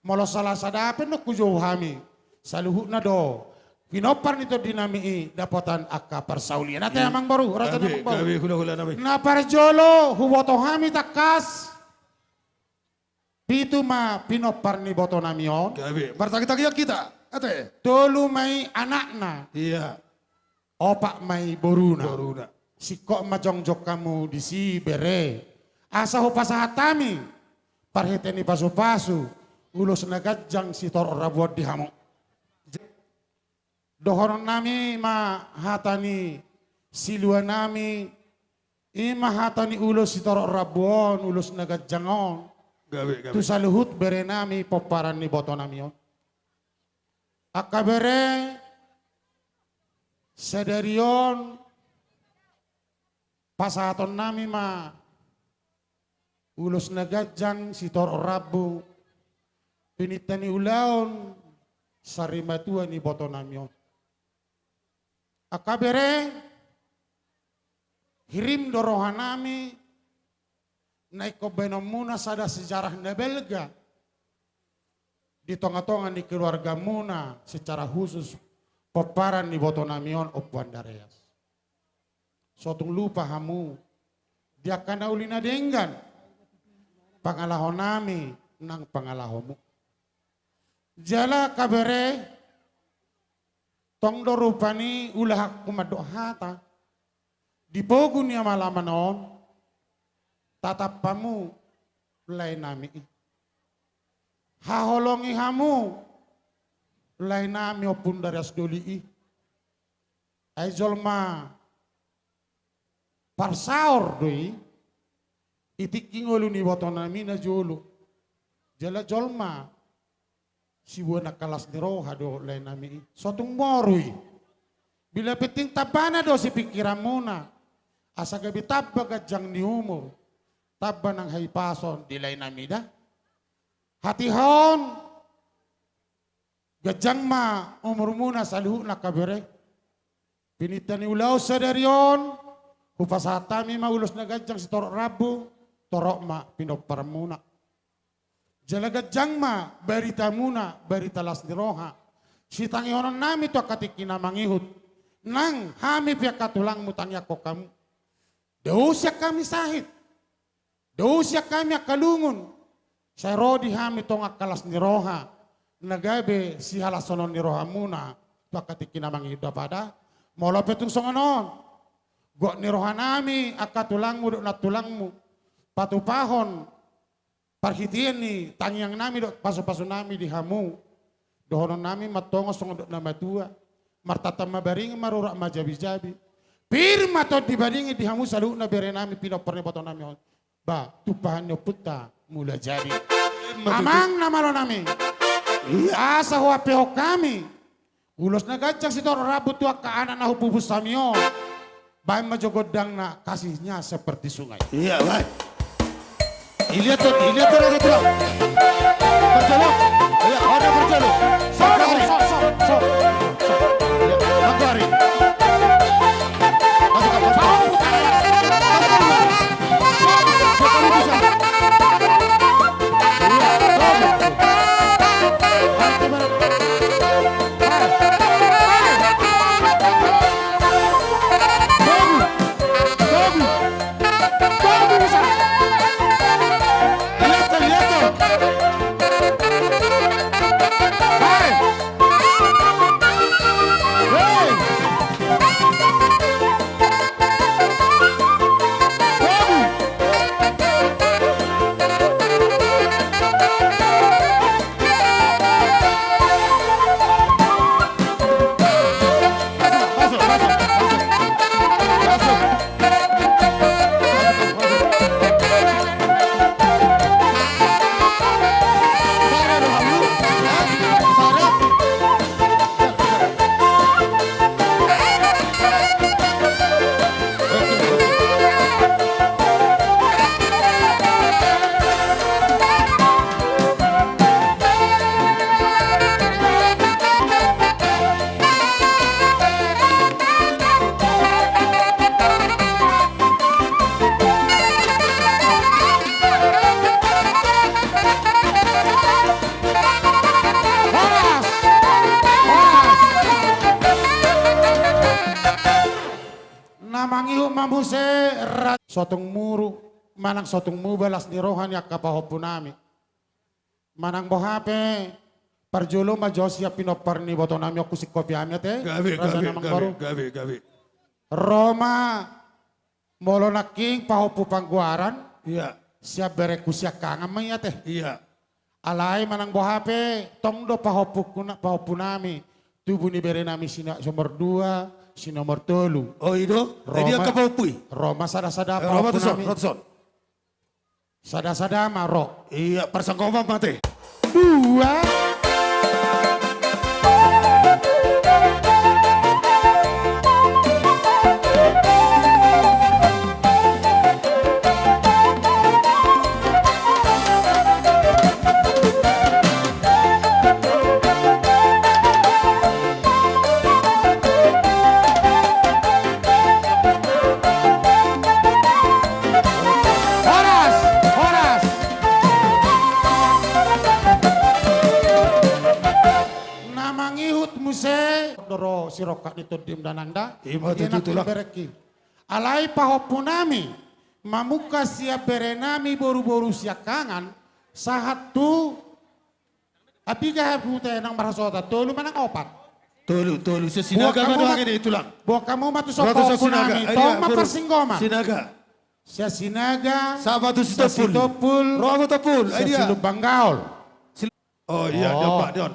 Molo salah sada pe nunga hujou hami. Saluhutna do pinompar ni tondi nami i dapotan angka parsaulian. Ate amangboru, raja ni amangboru. Gabe, hula-hula nami. Na parjolo huboto hami tangkas. Pitu ma pinompar ni iboto nami on. Gabe. Martangi-tangian hita. Ate. Tolu ma i anakna. Iya. Opat ma i boruna. Boruna. Singkop ma jongjong hamu disi bere. Asa hupasahat hami parhite ni pasu-pasu ulos na ganjang sitorop rambu on di hamu. Dohonon nami ma hata ni silua nami, i ma hata ni ulos sitorop rambu on, ulos na ganjang on. Gabe, gabe. Tu saluhut bere nami pomparan ni iboto nami on. Angka bere, sadari on pasahaton nami ma ulos na ganjang sitorop rambu, pininta ni ulaon sarimatua ni iboto nami on. Angka bere, hirim do roha nami na ingkon baenonmuna sada sejarah na balga di tonga-tonga ni keluargamuna, secara khusus pomparan ni iboto nami on Ompu Andreas. So tung lupa hamu di angka na uli na denggan pangalaho nami nang pangalahomu. Jala angka bere, tong do rupani ulahanku mandok hata di pogu ni amalaman on. Tatap hamu lae nami i, haholongi hamu lae nami Ompu Andreas Doli i. Ai jolma parsaor do i, i tingki ngolu ni iboto nami na jolo. Jala jolma siboan angka las ni roha do lae nami i. So tung moru i, bila penting tambana do sipingkiranmuna, asa gabe tamba ganjang ni umur, tamba nang hahipason di lae nami da. Hatiha on, ganjang ma umurmuna saluhutna angka bere. Pininta ni ulaon sadari on, hupasahat hami ma ulos na ganjang sitorop rambu, torop ma pinomparmuna. Jala ganjang ma baritamuna, barita las ni roha sitangihonon nami tu angka tingki na mangihut. Nang hami pe angka tulangmu tangiangkon hamu. Dao sian hami sahit, dao sian hami angka lungun, sai ro di hami tong angka las ni roha na gabe sihalasonon ni rohamuna tu angka tingki na mangihut da pada. Molo pe tung songon on, gok ni roha nami angka tulangmu dohot nantulangmu patupahon parhitean ni tangiang nami dohot pasu-pasu nami di hamu. Dohonon nami ma tongtong songon dok na matua, martata ma baring, marurat ma jabi-jabi. Pir ma tondi badingin di hamu saluhutna bere nami pinompar ni iboto nami on. Ba tumpahan ni ompunta Mulajadi. Ima tutu. Amang na malo nami. Iya. Asa huampehon hami ulos na ganjang sitorop rambu tu angka anak na hupupushon hami on. Baen ma jo gondangna, Kasihnya Seperti Sungai. Iya, baen. Iliat tu, iliat tu, iliat tu. Parjolo. Iya, ada parjolo. Sangkari. Sangkari. Iya, sangkari. Masuk, masuk. Mangihut ma muse ra-, so tung muru, manang so tung muba las ni roha ni angka pahompunami. Manang boha pe, parjolo ma jo sian pinompar ni ibotonami on husingkopi hami ate. Gabe, raja gabe, na gabe, mangboru. Gabe, gabe. Ro ma molo nangkin pahompu Panggoaran. Iya. Sian berengku siangkangan ma i ate. Iya. Alai manang boha pe, tong do pahompu-, pahompunami, tubu ni berenami si na-, si nomor dua, si nomor tolu. Oh, i do? Ro ma, eh, dia angka pahompu i? Ro ma sada-sada, eh, ro ma tuson, pahompunami. Ro tuson. Sada-sada ma ro. Iya, parsanggoman ma ate. Dua. Horas, horas. Na mangihut muse do ro sirongkap ni tondim da nang da. Ima tutu, tulang. Berengki. Alai pahompunami, mamungka sian berenami boru-boru siangkangan, sahat tu, apiga hamu ate nang marhasohotan, tolu manang opat? Tolu, tolu. Sian Sinaga ma do angka i, tulang. Boan hamu ma tu son pahompunami, tong ma parsinggoman. Sinaga. Sian Sinaga. Sahat ma tu Sitompul. Sitompul. Ro ma Sitompul. Sian Silumbang Gaol. Oh iya, oh. Dia, Pak, dia.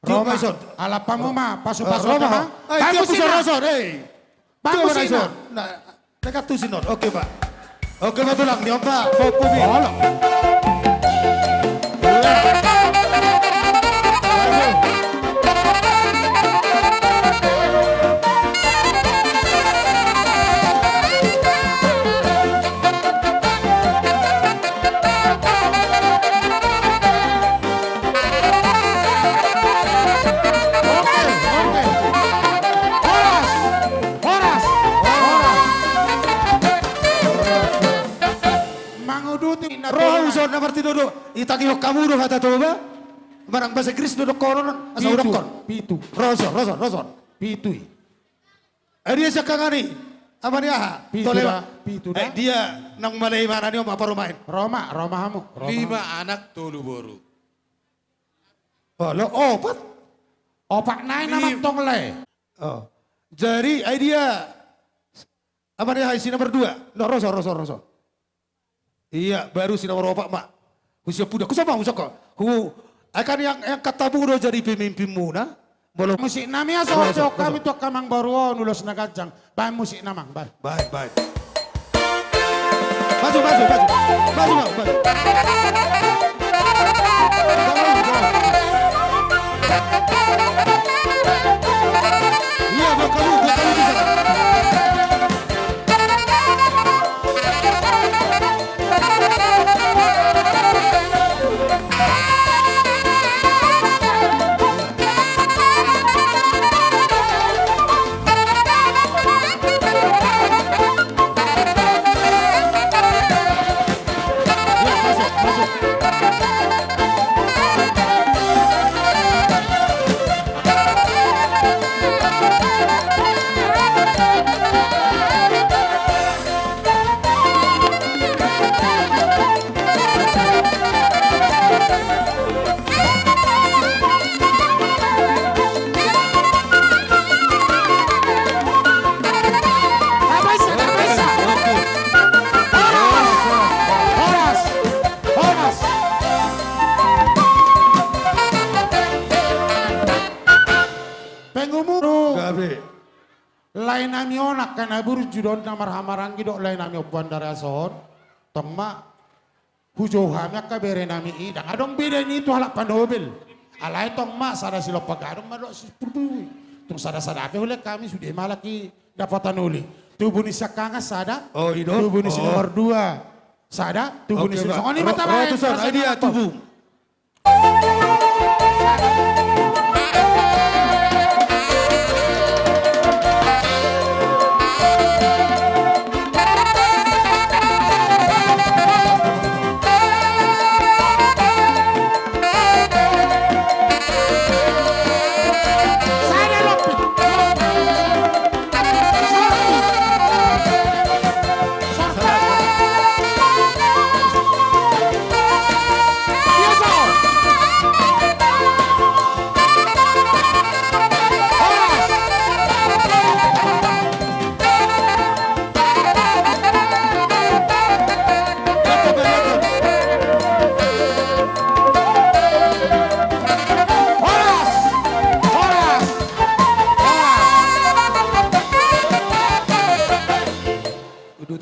Ro ma ison. Alap hamu ma, pasu-pasu ma. Baen musik na. Baen musik na. Nah, dekat tu sinon. Oke, Pak. Oke, Pak, tulang. Dia, Pak. Pop, pop, pop. Oke, oke. Horas, horas, horas. Manguduti na. Ro hamu son na martinodo. Itangihon hamu do hata Toba. Manang bahasa Inggris do dohonon, asa hudokkon. Pitu. Ro son, ro son, ro son. Pitu i. Ai dia siangkangan i, ama ni aha? Pitu da, pitu da. Ai dia nang male imana ni oma parumaen. Ro ma, ro ma hamu, ro ma hamu. Lima anak, tolu boru. Olo, opat. Opat nai nama tong le. Oh. Jadi ai dia, ama ni aha, si nomor dua. No, ro son, ro son, ro son. Iya, baru si nomor opat ma. Husiap puda, husiap ma, husiap ko. Hu, ai kan yang, yang katamu do jadi pemimpinmuna. Molo musik nami asa, ro, ro, ro, hami tu angka amangboru on ulos na ganjang. Baen musik na mang, baen. Baen, baen. Maju, maju, maju. Maju, maju, maju. Iya, buat kamu, buat kamu bisa. Pengumur. Gabe. Lae nami on angka na burju do on na marhahamaranggi dohot lae nami on Puandarason. Tong ma hujou hami angka bere nami i, ndang adong beda ni tu halak Panobel. Alai tong ma sada silompa gadong ma dohot si Pulbui. Tung sada-sada pe hulehon hami sude ma halak i dapotan uli. Tubu ni siangkangan sada. Oh, i do. Tubu ni si nomor dua sada. Tubu ni si, songon i ma tabaen. Ro tuson, ai dia tubu.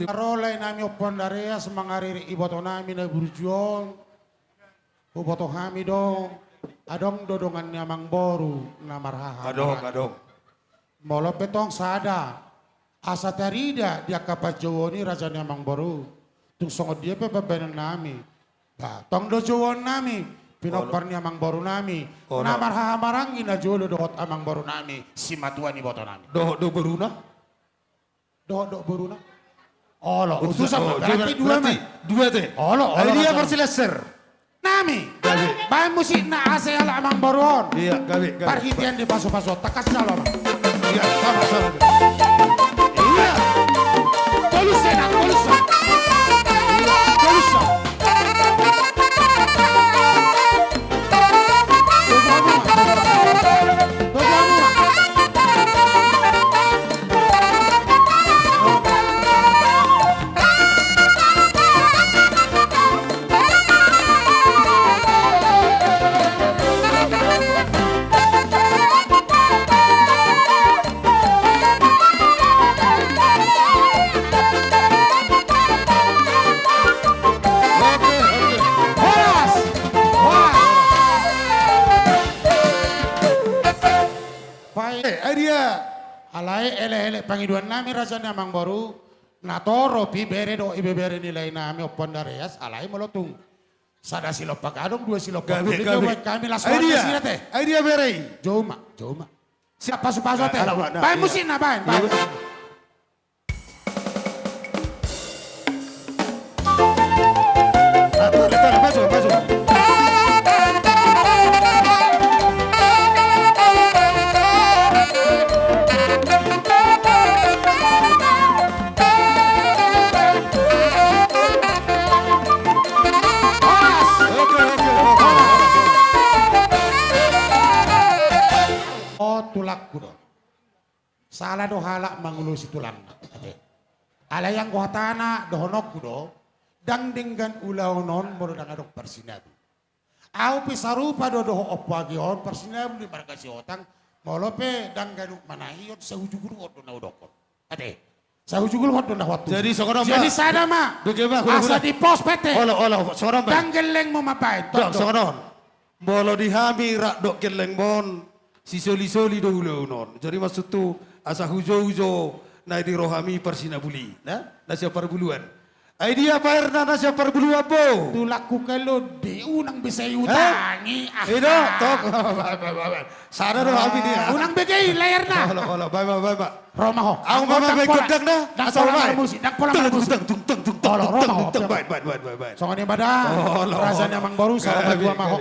Ro lae nami Ompu Andreas, mangaririk iboto nami na burju on. Huboto hami do, adong do dongan ni amangboru na marhaha. Adong, adong. Molo pe tong sada, asa tarida di angka panjouon i raja ni amangboru. Tung songon dia pe pambahenan nami. Ba, tong do jouon nami, pinompar ni amangboru nami. Olo. Na marhaha maranggi na jolo dohot amangboru nami, simatua ni iboto nami. Dohot do boruna? Dohot do boruna. Olo, utusan, utusan, oh, berarti dua, berarti ma. Dua te. Olo, olo. Ai dia parsilaser. Nami. Gabe. Baen musikna asa ala amangboru on. Iya, gabe, gabe. Parhitean di pasu-pasu. Takas jalo ma. Iya, sama, sama. Iya. Tolus enak, tolus. Iya, tolus. Horas! Horas! Pae, eh, ai dia. Alai elek-elek pangidoan nami raja ni amangboru, na toro pe bere dohot ibebere ni lae nami Ompu Andreas, alai molo tung sada silompa gadong, dua silompa. Gabe, gabe. Hami las. Ai dia. Ai dia bere i. Jou ma, jou ma. Siap pasu-pasu ate. Baen musikna, baen, baen. Horas. Oke, oke, oke. Horas. O, tulangku do. Sala do halak mangulosi tulangna. Ate. Alai anggo hatana dohononku do, ndang denggan ulaon on molo ndang adong parsinabul. Ahu pe sarupa do dohot Ompu Agi on, parsinabul di marga Sihotang, molo pe ndang ganup manahihon, sahujugul hot do na hudokkon. Ate. Sahujugul hot do na hudokkon. Jadi songon on ma. Jadi sada ma. Asa di pos pe ate. Olo, olo, songon on ma. Ndang gellengmu mambaen. Dok, songon on. Molo di hami rap dohot gellengmon, sisoli-soli do ulaon on. Jadi maksudhu, asa hujoujo na di rohami parsinabul i, na? Na sian parbuluan. Ai dia paerna na sian parbuluan, bo? Tulangku, kalau di unang bisa diutangi. Eh? Ah. Ido, tong. Baen, baen, baen, baen. Sada do hami dia. Unang bege i layarna. Olo, olo, baen, baen, baen, baen. Ro ma ho. Ahu ma baen gondang na. Ndang pola marmusik, ndang pola marmusik. Tung, tung, tung, tung, tung, tung, tung, tung, tung, tung, tung, tung, tung, tung, tung. Tung, tung, tung, tung, tung. Baen, baen, baen, baen, baen. Songon i ma da. Olo. Raja ni amangboru, saur matua ma ho.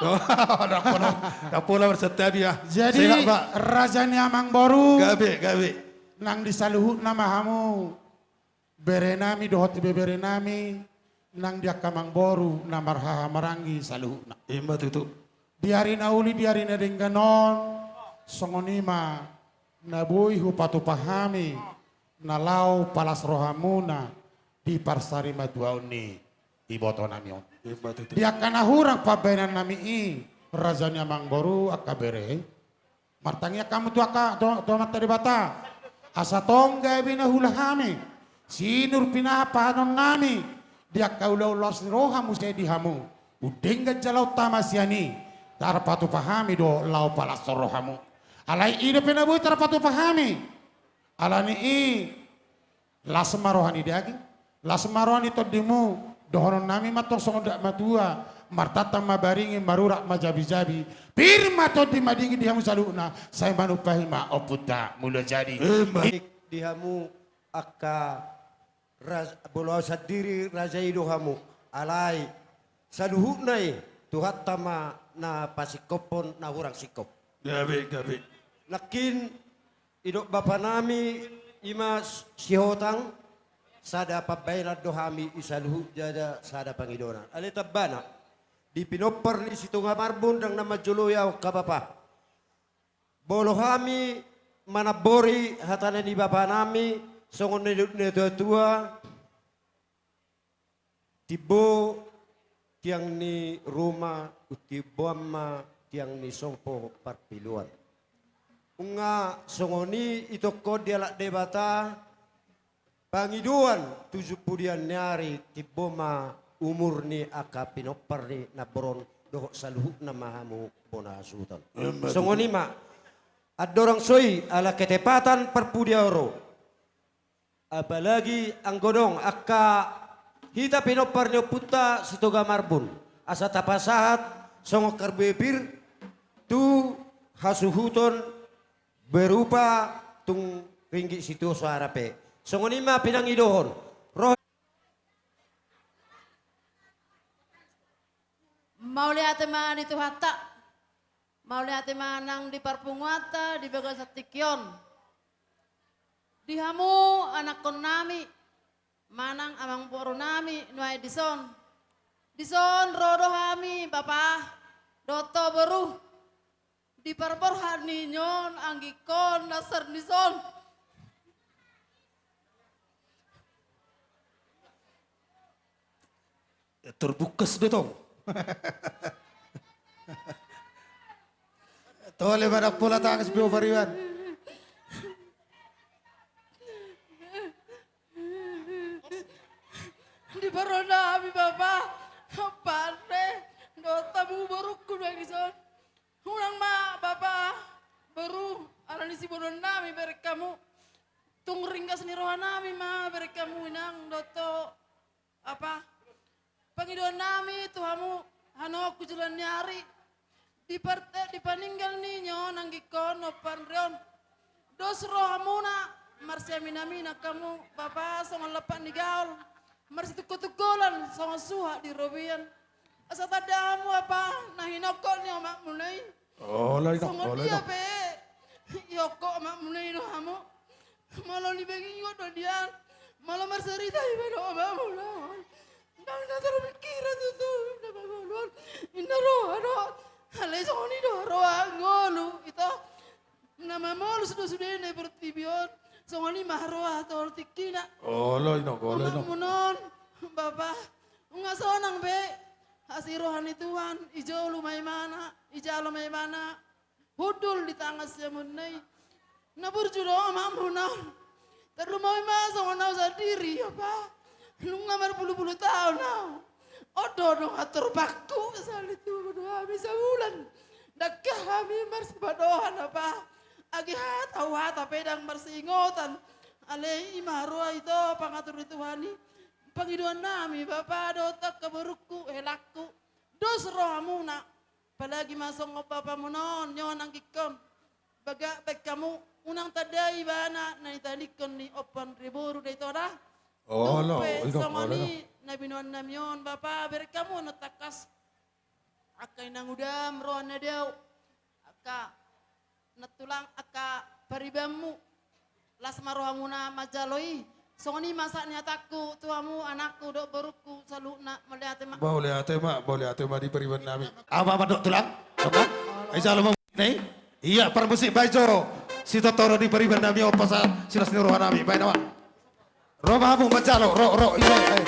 Ndang pola, ndang pola marsantabi ah. Jadi, sehat, Pak. Raja ni amangboru. Gabe, gabe. Nang di saluhutna ma hamu. Bere nami dohot ibebere nami, nang di angka amangboru na marhaha maranggi saluhutna. Ima tutu. Di ari na uli, di ari na denggan on, songon i ma na boi hupatupa hami, na laho palas rohamuna di parsarimatuaon ni iboto nami on. Ima tutu. Di angka na hurang pambahenan nami i, raja ni amangboru, angka bere. Martangiang hamu tu angka, tu, tu Amanta Debata. Asa tong gabe na huula hami. Sinur pinahan-pahanon nami. Di angka ulaon las ni roha muse di hamu. Umdenggan jala umtama sian i. Tarpatupa hami do laho palashon rohamu. Alai i dope na boi tarpatupa hami. Ala ni i, las ma roha ni daging, las ma roha ni tondimu, dohonon nami ma tong songon dak matua, martantang ma baringin, marurat ma jabi-jabi, pir ma tondi madingin di hamu saluhutna, sai manumpahi ma Ompunta Mulajadi. Ima. Di hamu angka ras-, molo au sandiri raja i do hamu, alai saluhutna i, Tuhanta ma na pasingkophon na hurang singkop. Gabe, gabe. Nangkin Idok bapa nami ima s-, Sihotang, sada pambaenan do hami i saluhut jala sada pangidoan. Alai tambana, di pinompar ni Sitonga Marbun ndang na manjoloi au angka bapa. Molo hami manambori hata ni bapa nami, songon na nidok ni natua-tua, Timbo tiang ni ruma, untimboan ma tiang ni sompo parpiluan. Nunga songon i itongkon dialap Debata, Pangidoan tu jumpudian ni ari, timbo ma umur ni angka pinompar ni namboru on dohot saluhutna ma hamu bona hasuhuton. Emma tutu. Songon i ma, andorang so i ala ketepatan parpudi Aro. Apalagi anggo adong angka hita pinompar ni ompunta Sitoga Marbun, asa tapasahat songon karbue pir tu hasuhuton berupa tung ringgit sitio soara pe. Songon i ma pinangidohon. Roh. Mauliate ma di Tuhanta. Mauliate ma nang di parpunguanta di bagasan tingki on. Di hamu anakkonnami manang amangborunami nuaeng dison. Dison ro do hami bapa dohot boru. Di parborhat ni on anggingkon na sar ni son. Terbungkus do tong. Tole ma nang pola tangis pe ho pariban. Di parona hami bapa, pande dohot hamu borungku nuaeng dison. Unang ma bapa, boru, ala ni sibonuan nami bereng hamu. Tung ringgas ni roha nami ma bereng hamu inang dohot apa, pangidoan nami tu hamu, hanohok tu joloan ni ari. Di parte, di paninggal ni on anggingkon ompang rion. Dos rohamuna, marsiaminaminan hamu bapa songon lampak ni gaol, marsitungkoltungkolan songon suhat di robean. Asa tanda hamu apa na hinongkok ni omakmuna i. Olo, ino, songon olo, dia ino. Pe ihongkok omakmuna i do hamu. Molo ni bagi ingot do dia. Molo marsarita iba do omakmuna on. Ndang na tarpingkiri tutu inna pangoluon, inna roha do. Alai songon i do roha ngolu ito. Na mamolus do sudena i portibi on. Songon i ma roha tu tingkina. Olo, ino, olo, ino. Omakmuna on bapa, nunga sonang be. Asi roha ni Tuhan, ijolo ma ibana, ijalo ma ibana. Hundul di tangan siamunna i. Na burju do omakmuna on. Tarlumobi ma songon au sandiri apa. Nunga marpulupulu taon au. On do dongan torbangku, sali tubu do hami sabulan. Ndang hami marsipadohan apa. Age hata, au hata pe ndang marsiingotan. Alai i ma roha ito pangatur ni Tuhan i. Pangidoan nami bapa dohot angka borungku, helangku. Dos rohamuna. Apalagi ma songon bapamuna on, on anggingkon. Bagak baen hamu, unang tandai ibana na nitandingkon ni ompang ni boru da ito da. Olo, tung pe ino, songon olo, ino. I na binoan nami on bapa, bereng hamu na tangkas. Angka inang udam roha na dao. Angka nantulang, angka paribanmu. Las ma rohamuna manjalo i. Songon i ma sahat ni hatangku tu hamu anakku dohot borungku saluhutna, mauliate ma. Mauliate ma, mauliate ma di pariban nami. Aha ma mandok tulang? Tulang? Ai jalo ma musik nai. Ia parmusik baen jo. Sitotoron di pariban nami on pasahat silas ni roha nami. Baen nama. Ro ma hamu manjalo, ro, ro, ise, ai.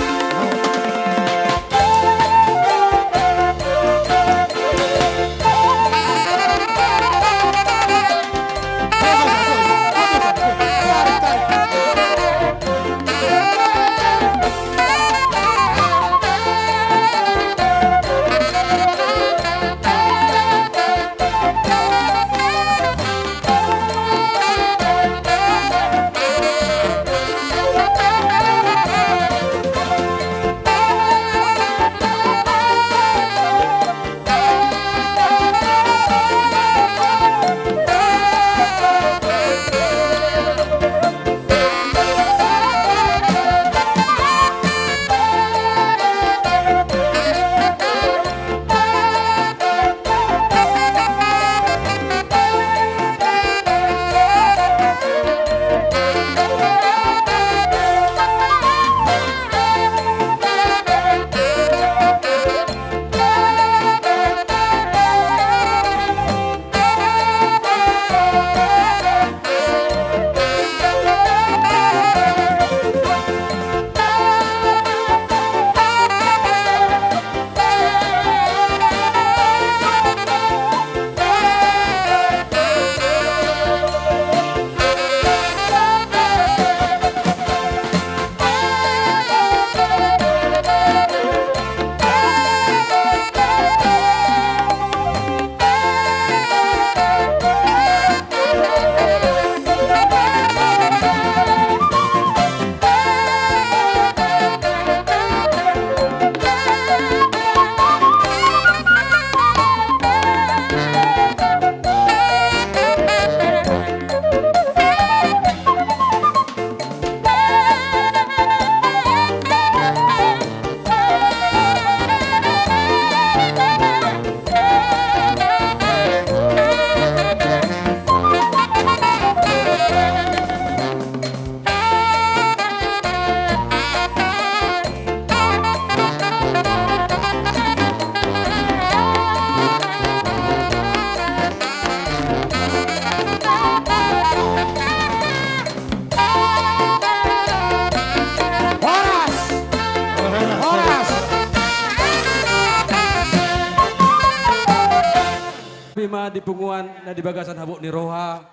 Di punguan na di bagasan habot ni roha,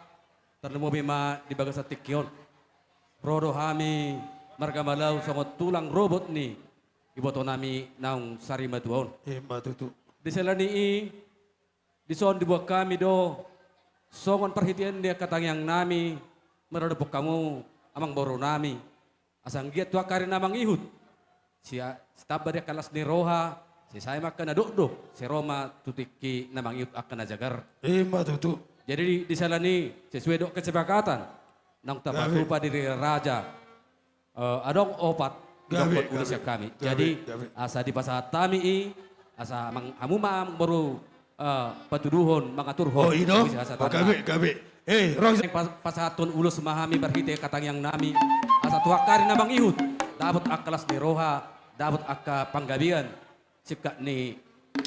tarlumobi ma di bagasan tingki on. Ro do hami marga Malau songon tulang robot ni iboto nami naung sari matua on. Ima tutu. Di sela ni i, dison diboan hami do songon parhitean ni angka tangiang nami maradophon hamu amangboru nami. Asa anggiat tu angka ari na mangihut, sia-, sitamba di angka las ni roha, sai sae ma angka na dokdok, sai ro ma tu tingki na mangihut angka na jagar. Ima tutu. Jadi di, di sela ni i, sesuai dohot kesepakatan naung tapatupa di raja, eh, adong opat, gabe, dohot ulos gabe, sian hami. Gabe, jadi, gabe. Asa dipasahat hami i, asa mang-, hamu ma amangboru, eh, patuduhon, mangaturhon. Oh, i do? Bisa asa tanda. Gabe, gabe. Eh, ro. Pas-, pasahathon ulos ma hami marhite angka tangiang nami. Asa tu angka ari na mangihut, dapot angka las ni roha, dapot angka panggabean. Singkat ni,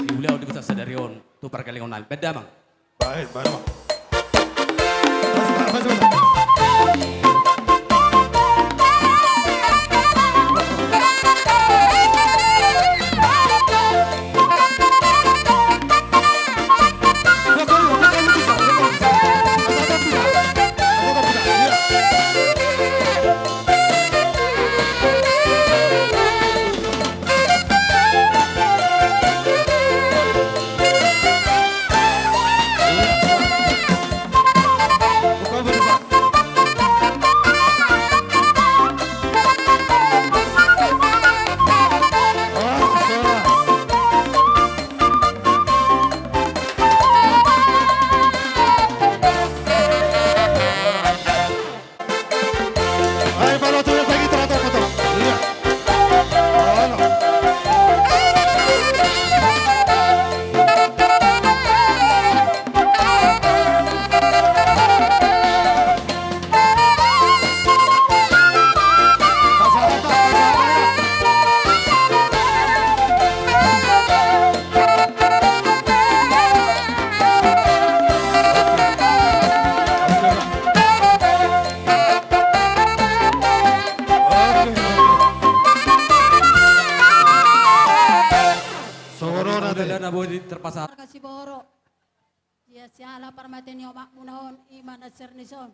ni ulaon di bagasan sadari on, tu parkalingon nami. Baen damang. Baen, baen, baen. Pas, pas, pas, pas. Songon on ate. Marga Siboro. Ia siala parmate ni omakmuna on, i ma na sernison.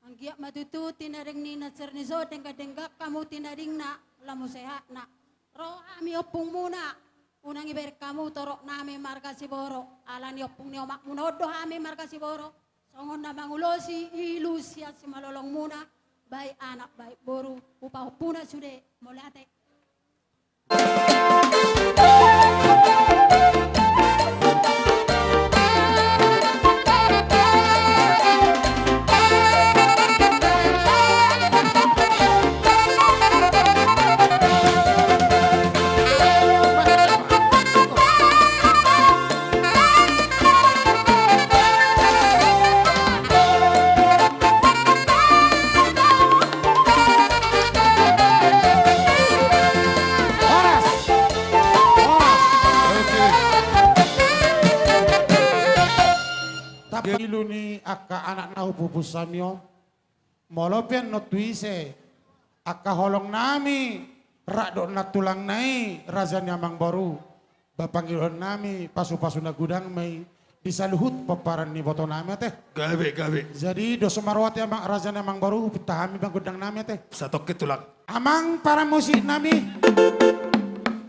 Anggiat ma tutu tinading ni na sernison, denggan-denggan hamu tinadingna, lamu sehatna. Ro hami ompungmuna, unang ibereng hamu torop nami marga Siboro, ala ni ompung ni omakmuna on do hami marga Siboro. Songon na mangulosi ilu sian simalolongmuna, baik anak, baik boru, hupahompuna sude, mauliate. Horas. Horas. Oke. Tapi ilu ni angka anak na hupupushon hami on. Molo pe annon tu ise angka holong nami, rap dohot nantulangna i, raja ni amangboru. Ba pangidoan nami, pasupasu na godang ma i di saluhut pomparan ni iboto nami ate. Gabe, gabe. Jadi, dos ma roha ate amang, raja ni amangboru, hupunta hami ma gondang nami ate. Satongkin tulang. Amang paramusik nami.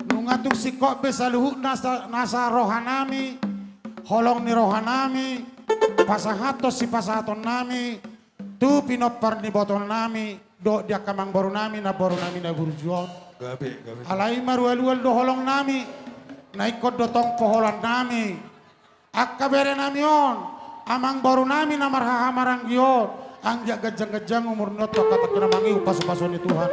Nunga tung singkop be saluhut nasa, nasa roha nami, holong ni roha nami, pasahathon sipasahaton nami, tu pinompar ni iboto nami, dohot di angka amangboru nami, namboru nami na burju on. Gabe, gabe. Alai marualual do holong nami, na ingkon do tong poholan nami. Angka bere nami on, amangboru nami na marhaha maranggi on, anggiat ganjang-ganjang umurna on tu angka tangki na mangihut pasupasuon ni Tuhan.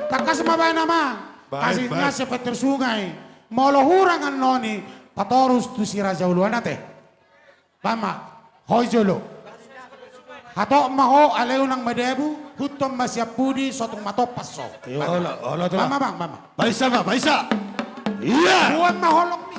Tangkas ma baen amang. Baen, baen. Asli na sepetir sungai, molo hurang annon i, patorus tu si raja uluan ate. Baen ma, ho i jolo. Hatop ma ho, alai unang madabu, huthon ma sian pudi, so tung matompas ho. Iyo, olo, olo, olo. Baen ma, bang, baen ma. Baen ma, baen ma. Iya. Boan ma holong ni.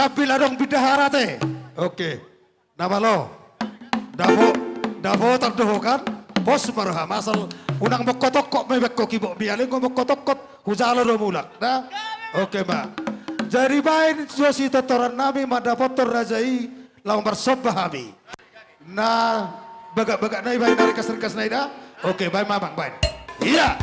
Sambil adong bidahara te. Oke. Na malo. Dapo, dapotan do ho kan? Pos ma roham, asal unang mongkot-ongkot ma iba, ingkon kibok biala, ingkon mongkot-ongkot, hujalo do mulak, da? Oke ma. Jadi baen jo sitortoran nami mandapothon raja i, laho marsomba hami. Na bagak-bagak nai baen, na ringkas-ringkas nai da. Oke, baen ma amang, baen. Ia.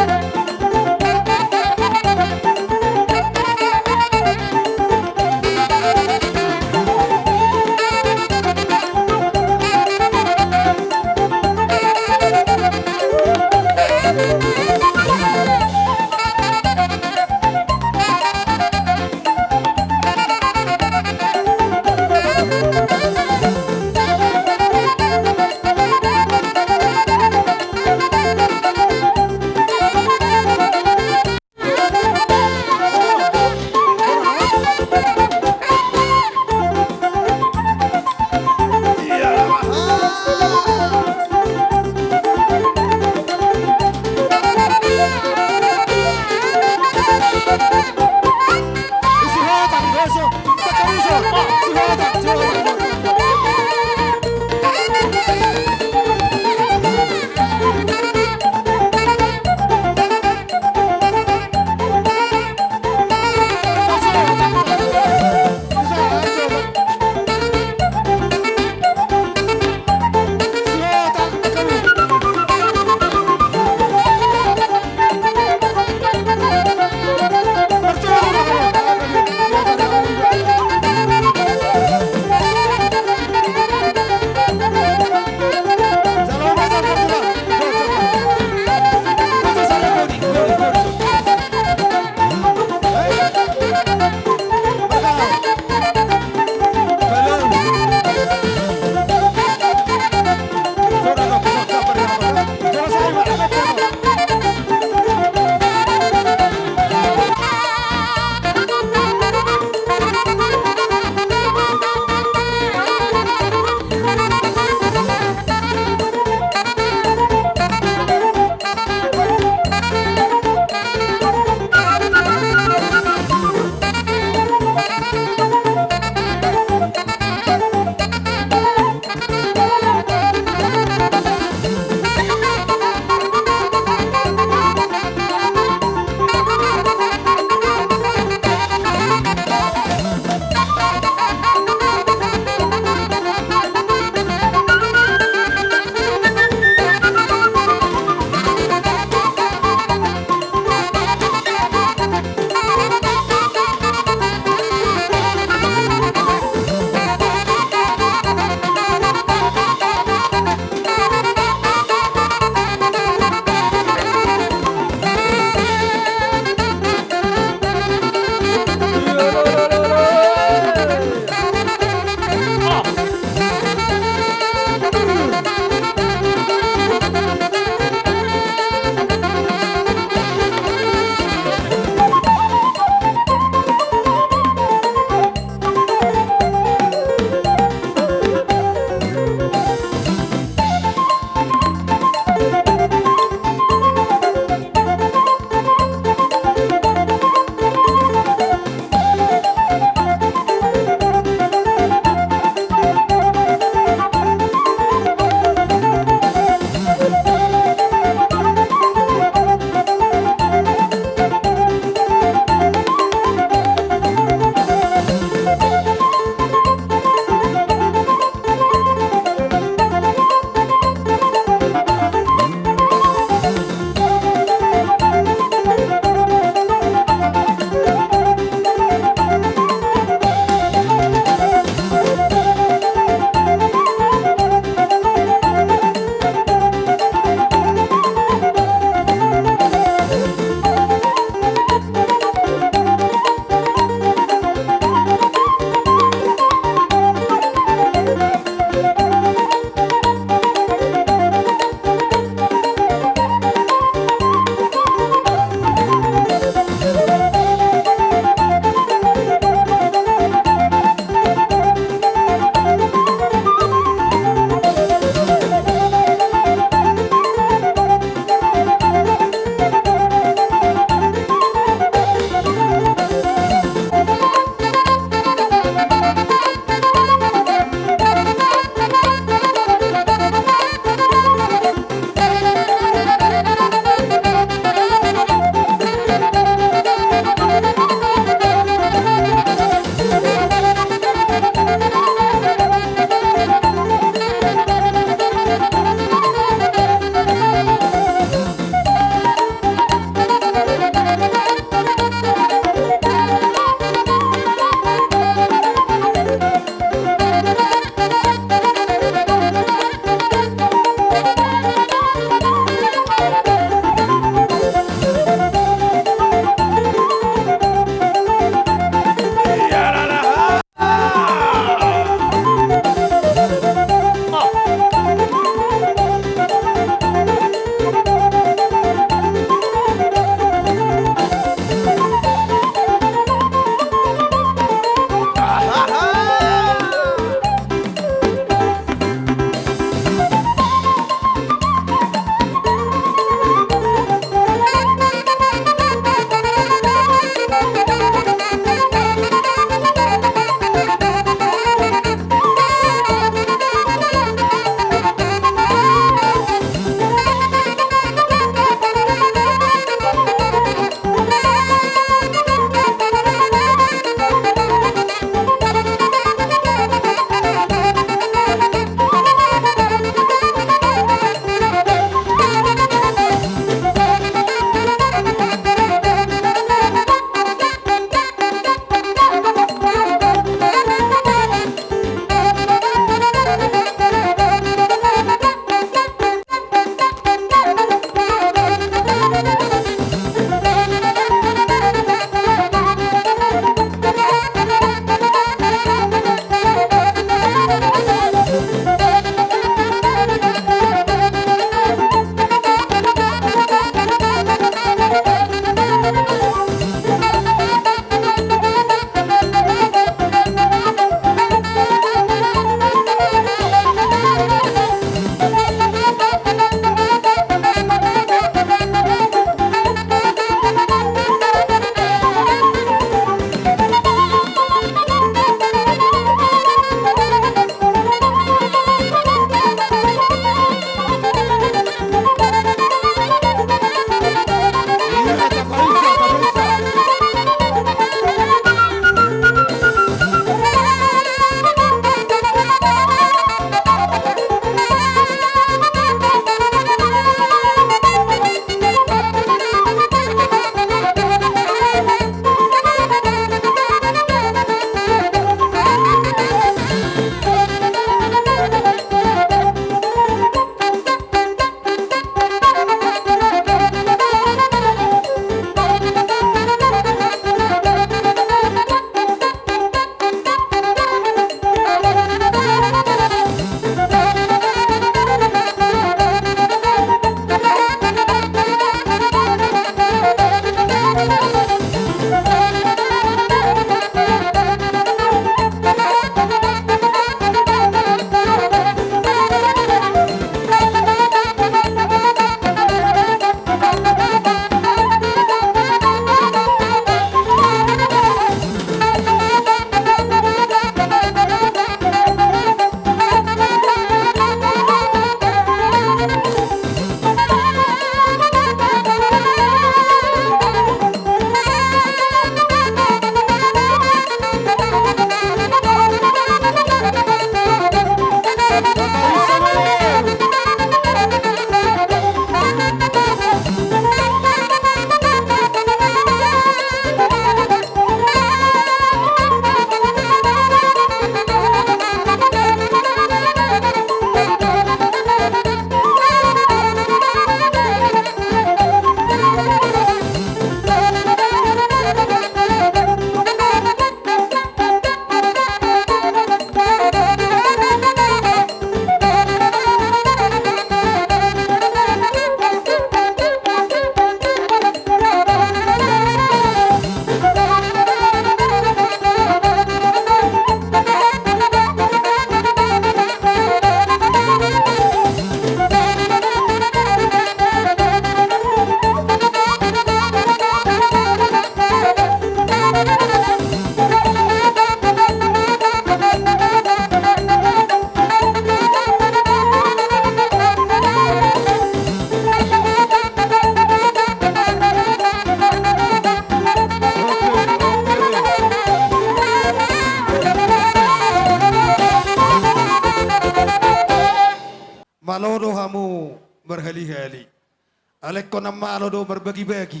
Alai ingkon na malo do marbagi-bagi.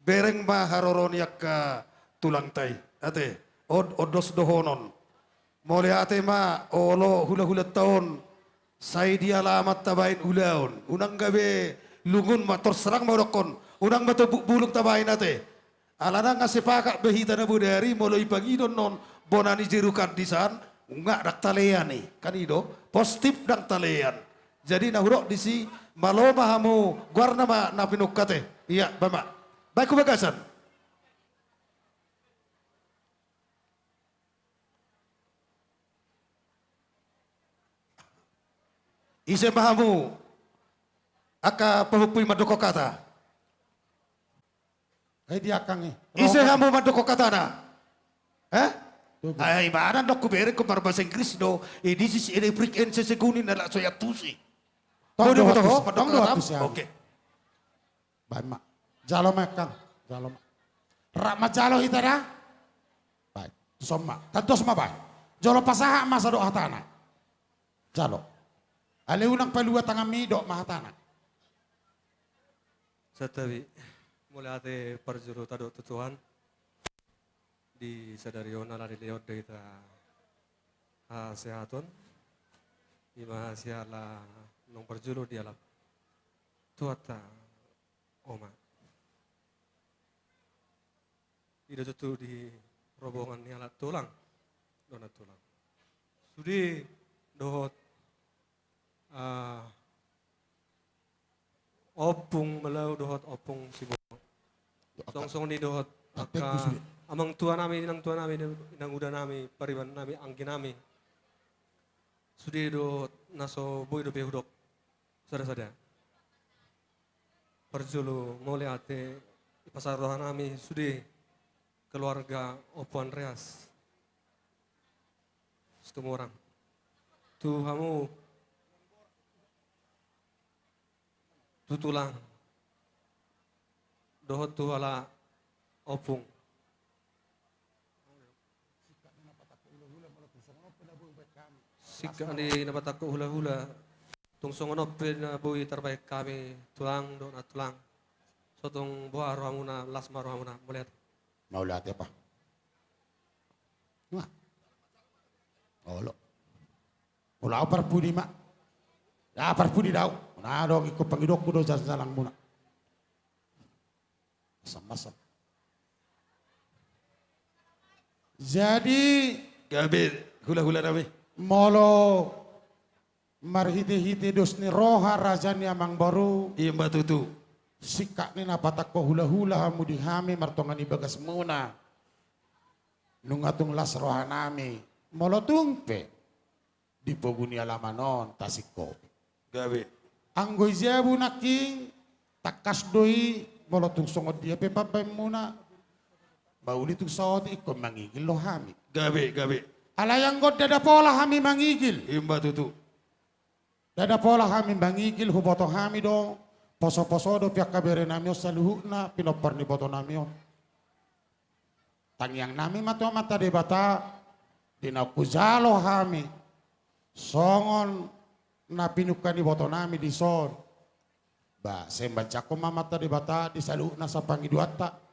Bereng ma haroro ni angka tulangta i. Ate, on, ondos dohonon. Mauliate ma olo hula-hulanta on. Sai di alaman tabaen ulaon. Unang gabe lungun ma, terserang ma hudokkon. Unang ma tombuk bulung tabaen ate. Alana nga sepakat be hita na bodari molo ipangido annon bona ni jeruk an di san, nga ndang talean i, kan i do, positif ndang talean. Jadi na hudok disi, malo ma hamu, goarna ma na pinungka ate. Ia, baen ma. Baen tu bagasan. Ise ma hamu angka pahompu i mandok hata? Ai di angkang i. Ise hamu mandok hatana? Eh? Ai mana ndok hubereng, ingkon marbahasa Inggris do. Eh, this is electric and seseguni na lak so iantusi. Tong do iboto ho, mandok hata? Oke. Baen ma. Jalo ma angkang. Jalo ma. Rap ma jalo hita da. Baen. Tuson ma. Tandos ma baen. Jolo pasahat ma sadok hatana. Jalo. Alai unang palua tanganmi, dok ma hatana. Santabi. Mauliate parjolo tadok tu Tuhan. Di sadari on ala dilehon do hita hasehaton. Ima siala naung parjolo dialap Tuhanta. Oma. I do tutu di rombongan ni halak tulang, dongan tulang. Sude dohot, ah, Ompung Malau dohot Ompung Siborok. Songon i dohot angka amangtua nami, inangtua nami, inanguda nami, pariban nami, anggi nami. Sude dohot na so boi dope hudok sada-sada. Parjolo mauliate dipasahat roha nami sude keluarga Ompu Andreas Situmorang. Tu hamu, tu tulang dohot tu halak ompung. Singkat ni na patangko hula-hula, tung songon on pe na boi tarbahen hami tulang dohot na tulang. Sotung boha rohamuna, las ma rohamuna, mauliate. Mauliate apa? Nah. Olo. Olo, au parpudi ma. Ya, parpudi dau. Nah, dong ikut pangidokku do jalan-jalan muna. Masam-masam. Jadi gabe hula-hula nami. Molo marhite-hite dos ni roha raja ni amangboru. Ima tutu. Singkat ni na patangko hula-hula hamu di hami martonga ni bagasmuna. Nunga tung las roha nami. Molo tung pe di pogu ni alaman on tasingkopi. Gabe. Anggo i jabu nangkin, tangkas do i, molo tung songon dia pe pambaenmuna. Mauli tung saotik ingkon mangigil do hami. Gabe, gabe. Alai anggo ndada pola hami mangigil. Ima tutu. Ndada pola hami mangigil, huboto hami do poso-poso do pe angka bere nami on saluhutna pinompar ni iboto nami on. Tangiang nami ma tu Amanta Debata, di naung hujalo hami songon na pinungka ni iboto nami dison. Ba sai manjangkon ma Amanta Debata di saluhutna sipangidoanta.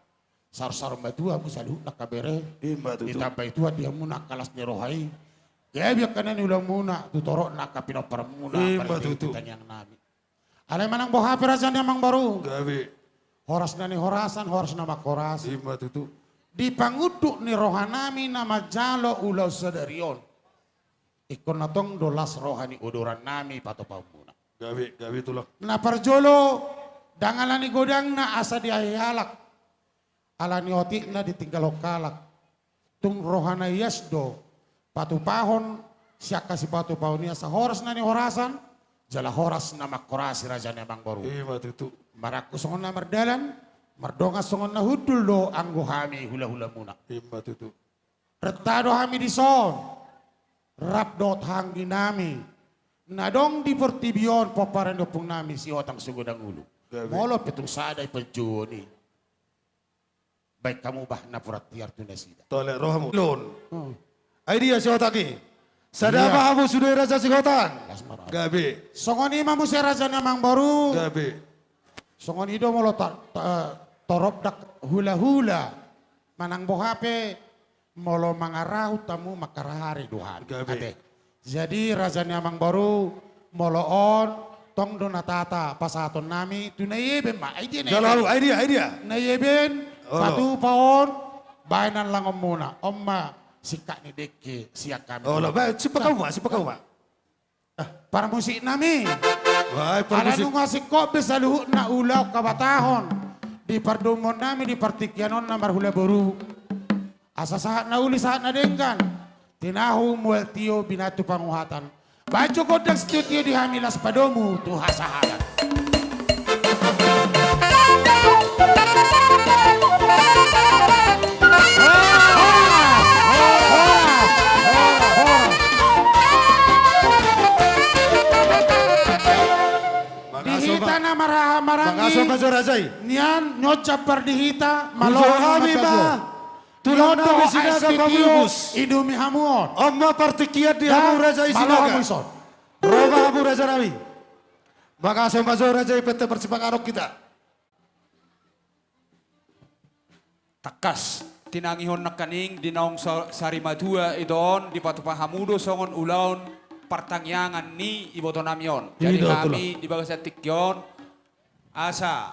Saur-saur matua hamu saluhutna angka bere. Ima tutu. Ditambai Tuhan di hamuna angka las ni roha i. Gabe angka na niulamuna tu torop ni angka pinomparmuna. Ima tutu. Tangiang nami. Alai manang boha pe raja ni amangboru. Gabe. Horas na nihorashon, horas na manghorasi. Ima tutu. Di pangunduk ni roha nami na manjalo ulaon sadari on, ingkon na tong do las roha ni odoran nami patupaonmuna. Gabe, gabe tulang. Na parjolo, ndang ala ni godangna asa diahi halak. Ala ni otikna ditinggalhon halak. Tung rohana ias do patupahon sian hasipatupaon i asa horas na nihorashon jala horas na manghorasi raja ni amangboru. Ima tutu. Marangkup songon na mardalan, mardongan songon na hundul do anggo hami hulahulamuna. Ima tutu. Renta do hami dison rap dohot anggi nami na adong di portibi on, pomparan ni ompung nami Sihotang Sigodang Ulu. Gabe. Molo pe tung sada i panjouon i, baen hamu bah napuran tiar tu nasida. Tole rohamu. Lon. Hmm. Ai dia Sihotang i? Sada ma hamu sude raja Sihotang. Las ma roha. Gabe. Songon i ma muse raja ni amangboru. Gabe. Songon i do molo ta-, ta-, torop dak hula-hula. Manang boha pe molo mangarahut hamu mangkarahari do hami. Gabe. Ate. Jadi raja ni amangboru, molo on tong do na tata pasahatonnami tu na i ebe ma, ai dia na i ebe. Jalalu, ai dia, ai dia. Na i ebe, olo, patupa on, baenan langonmuna, on ma singkat ni dengke sian hami. Olo, bae, sipakau ma, sipakau ma. Ah, parmusiknami. Wai, parmusik. Ala nunga singkop be saluhutna ulaon habatahon di pardomuannami di partingkian on na marhula boru. Asa sahat na uli sahat na denggan, tinahu mual tio binatu panguhatan. Baen jo gondang sitio-tio di hami laos padomu tu hasahatan. Di hita na marhaha-maranggi. Mangkaso ma jo raja i. Nian nyoncap par di hita, malo hami ma. Tulang nami Sinaga Pamuibus. Indomi hamu on. On ma partingkian di hamu raja i Sinaga. Ro ma hamu raja nami. Mangkaso ma jo raja i, pette parsipanganon hita. Tangkas, tinangihon nangkaning di naung sa-, sari matua ito on, dipatupa hamu do songon ulaon partangiangan ni iboto nami on. Jadi hami di bagasan tingki on, asa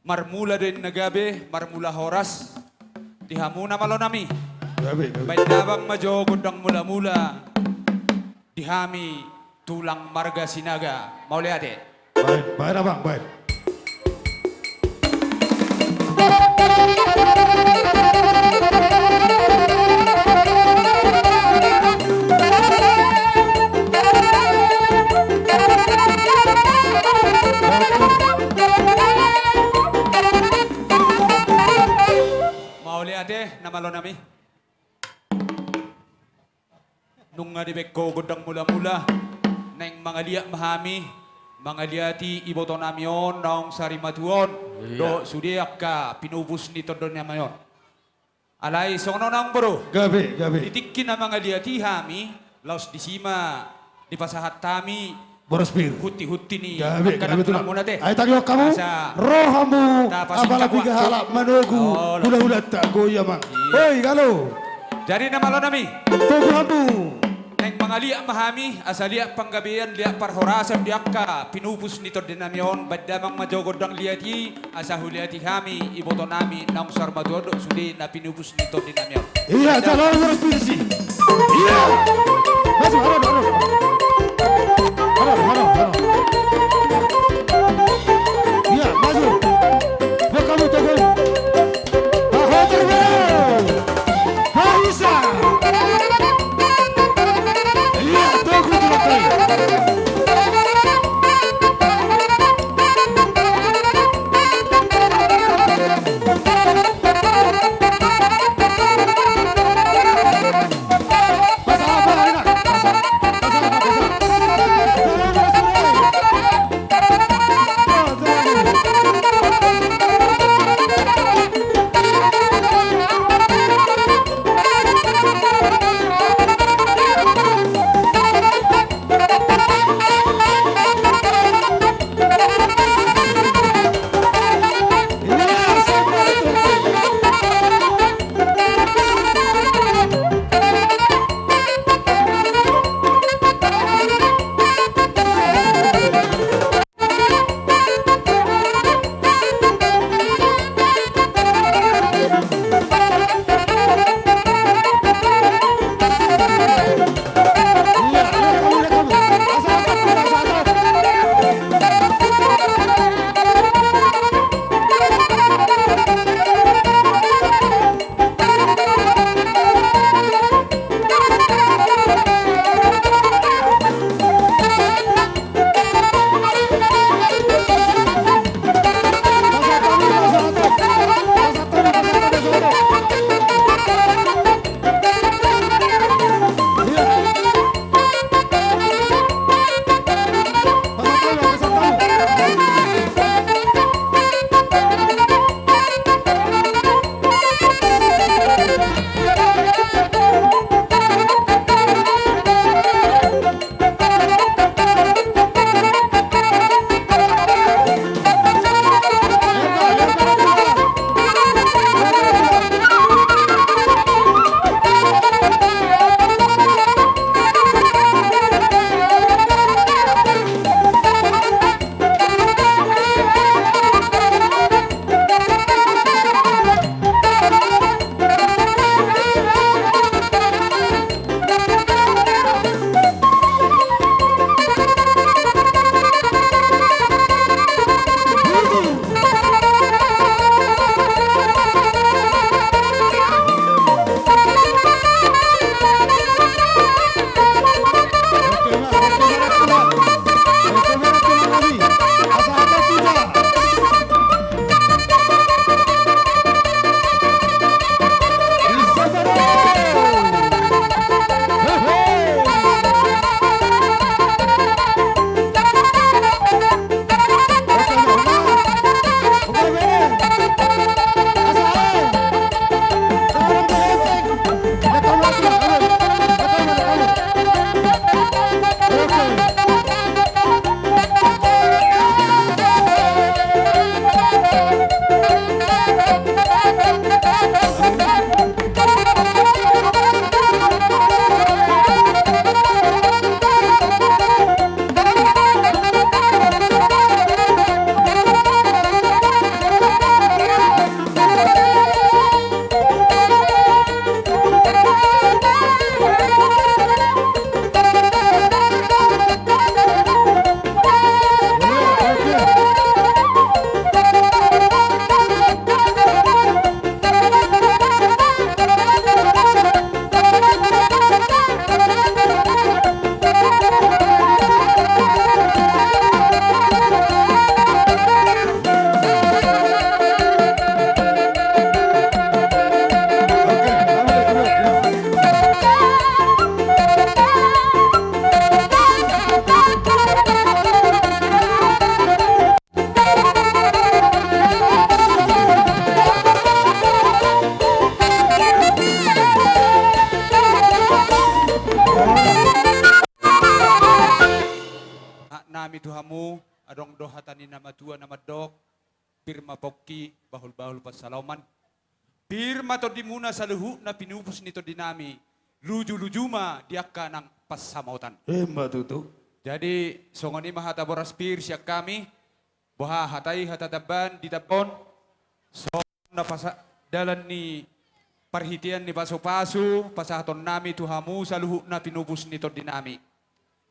marmula do inna gabe, marmula horas di hamu na malo nami. Gabe, gabe. Baen damang ma jo gondang mula-mula di hami tulang marga Sinaga. Mauliate. Baen, baen abang, baen. Mauliate, na malo nami. Nunga dibaen ho gondang mula-mula, naeng mangaliat ma hami, mangaliati iboto nami on, naung sari matua on, dohot sude angka pinupus ni tondi nami on. Alai songon on amangboru. Gabe, gabe. Di tingki na mangaliati hami, laos disi ma dipasahat hami boras pir. Hunti-hunti ni angka na tulang muna te. Ai tangihon hamu, ro hamu, apalagi halak manogu hula-hulanta, goya mang. Oi, halo. Jadi na malo nami. Togu hamu. Naeng mangaliat ma hami, asa liat panggabean, liat parhorasan di angka pinupus ni tondi nami on, baen damang ma jo gondang liat i, asa huliati hami iboto nami naung sari matua on dohot sude na pinupus ni tondi nami on. Ia, jalo boras pir i. Ia. Maju, haro, haro. Haro, haro, haro. Ia, maju. Buat kamu, Togu. Haha, terbaru. Haisa. Ia, Togu, terbaru. Tua na mandok, pir ma pongki, bahul-bahul pansalongan. Pir ma tondimuna saluhutna pinupus ni tondinami, luju-luju ma di angka nang pansamotan. Ima tutu. Jadi, songon i ma hata boras pir sian hami, boha hata i hata tambahan di tambon, songon na pasa-, dalan ni parhitean ni pasu-pasu, pasahatonnami tu hamu saluhutna pinupus ni tondinami.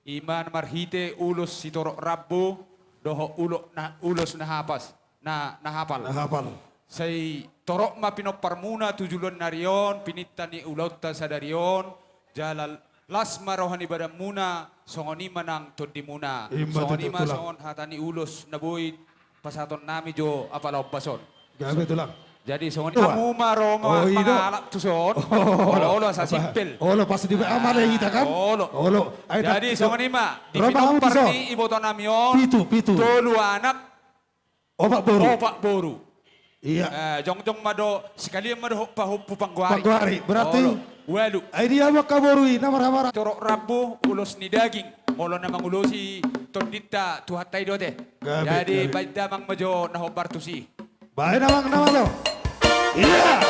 Ima marhite ulos sitorop rambu, dohot ulo-, na, ulos na hapas, na, na hapal. Na hapal. Sai torop ma pinomparmuna tu joloan ni ari on, pininta ni ulaonta sadari on, jala las ma roha ni badanmuna, songon i ma nang tondimuna. Ima tutu, Tulang. Songon i ma songon hata ni ulos na boi pasahatonnami jo apala ombas on. Gabe, Tulang. Jadi songon i. Wah. Hamu ma ro ma-, oh, i do. Mangalap tuson. Olo. Olo, asa simpel. Olo, pas di amale hita kan? Olo. Olo. Ai, jadi songon i ma, di pinompar ni ibotonami on. Pitu, pitu. Tolu anak. Opat boru. Opat boru. Iya. Eh, jongjong ma do, sekalian ma do pahompu panggoari. Panggoari, berarti. Olo. Ualu. Ai dia maka boru i, na marhamara. Torop rambu, ulos ni daging. Molo na mangulosi tondinta Tuhanta i do ate. Gabe, gabe. Jadi, baen damang ma jo na hombar tusi. Baen damang, damang jo. Iya.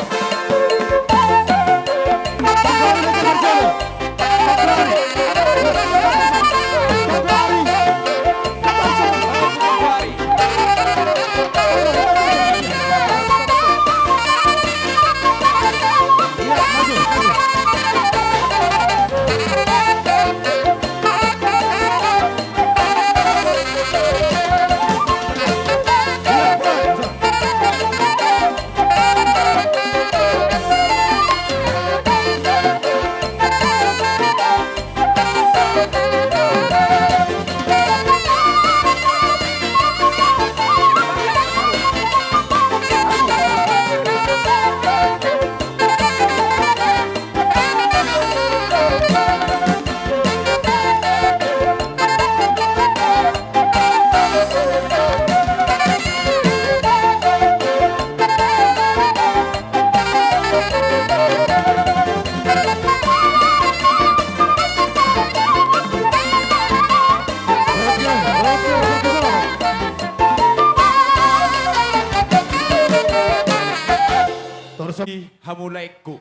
Torso. Hamu laengku.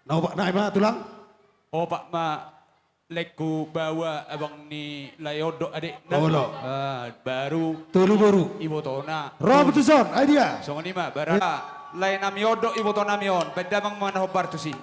Na opat nai ma, Tulang? Opat ma laengku, baoa abang ni lae on dohot adekna. Olo. Ah, baru. Tolu boru. Ibotona. Ro ma tuson, ai dia. Songon i ma, bara. Eh. Laenami on dohot ibotonami on. Baen damang ma na hombar tusi.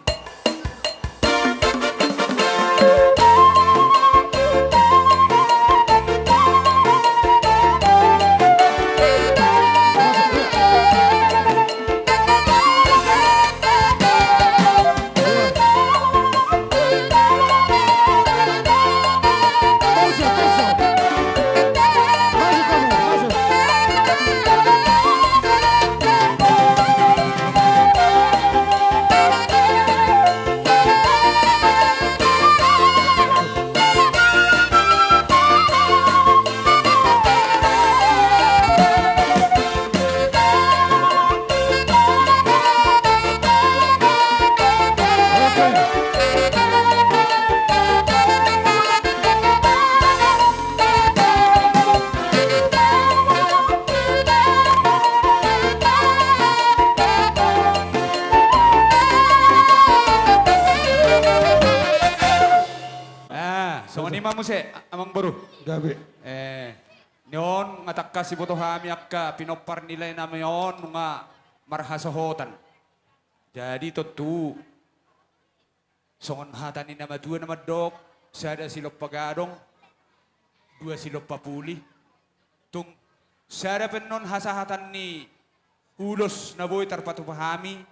Ah, songon i ma muse, amangboru. Gabe. Eh, ni on ma tangkas diboto hami angka pinompar ni laenami on nunga marhasohotan. Jadi tontu songon hata ni na matua na mandok, sada silompa gadong, dua silompa puli. Tung sada pe annon hasahatan ni ulos na boi tarpatupa hami,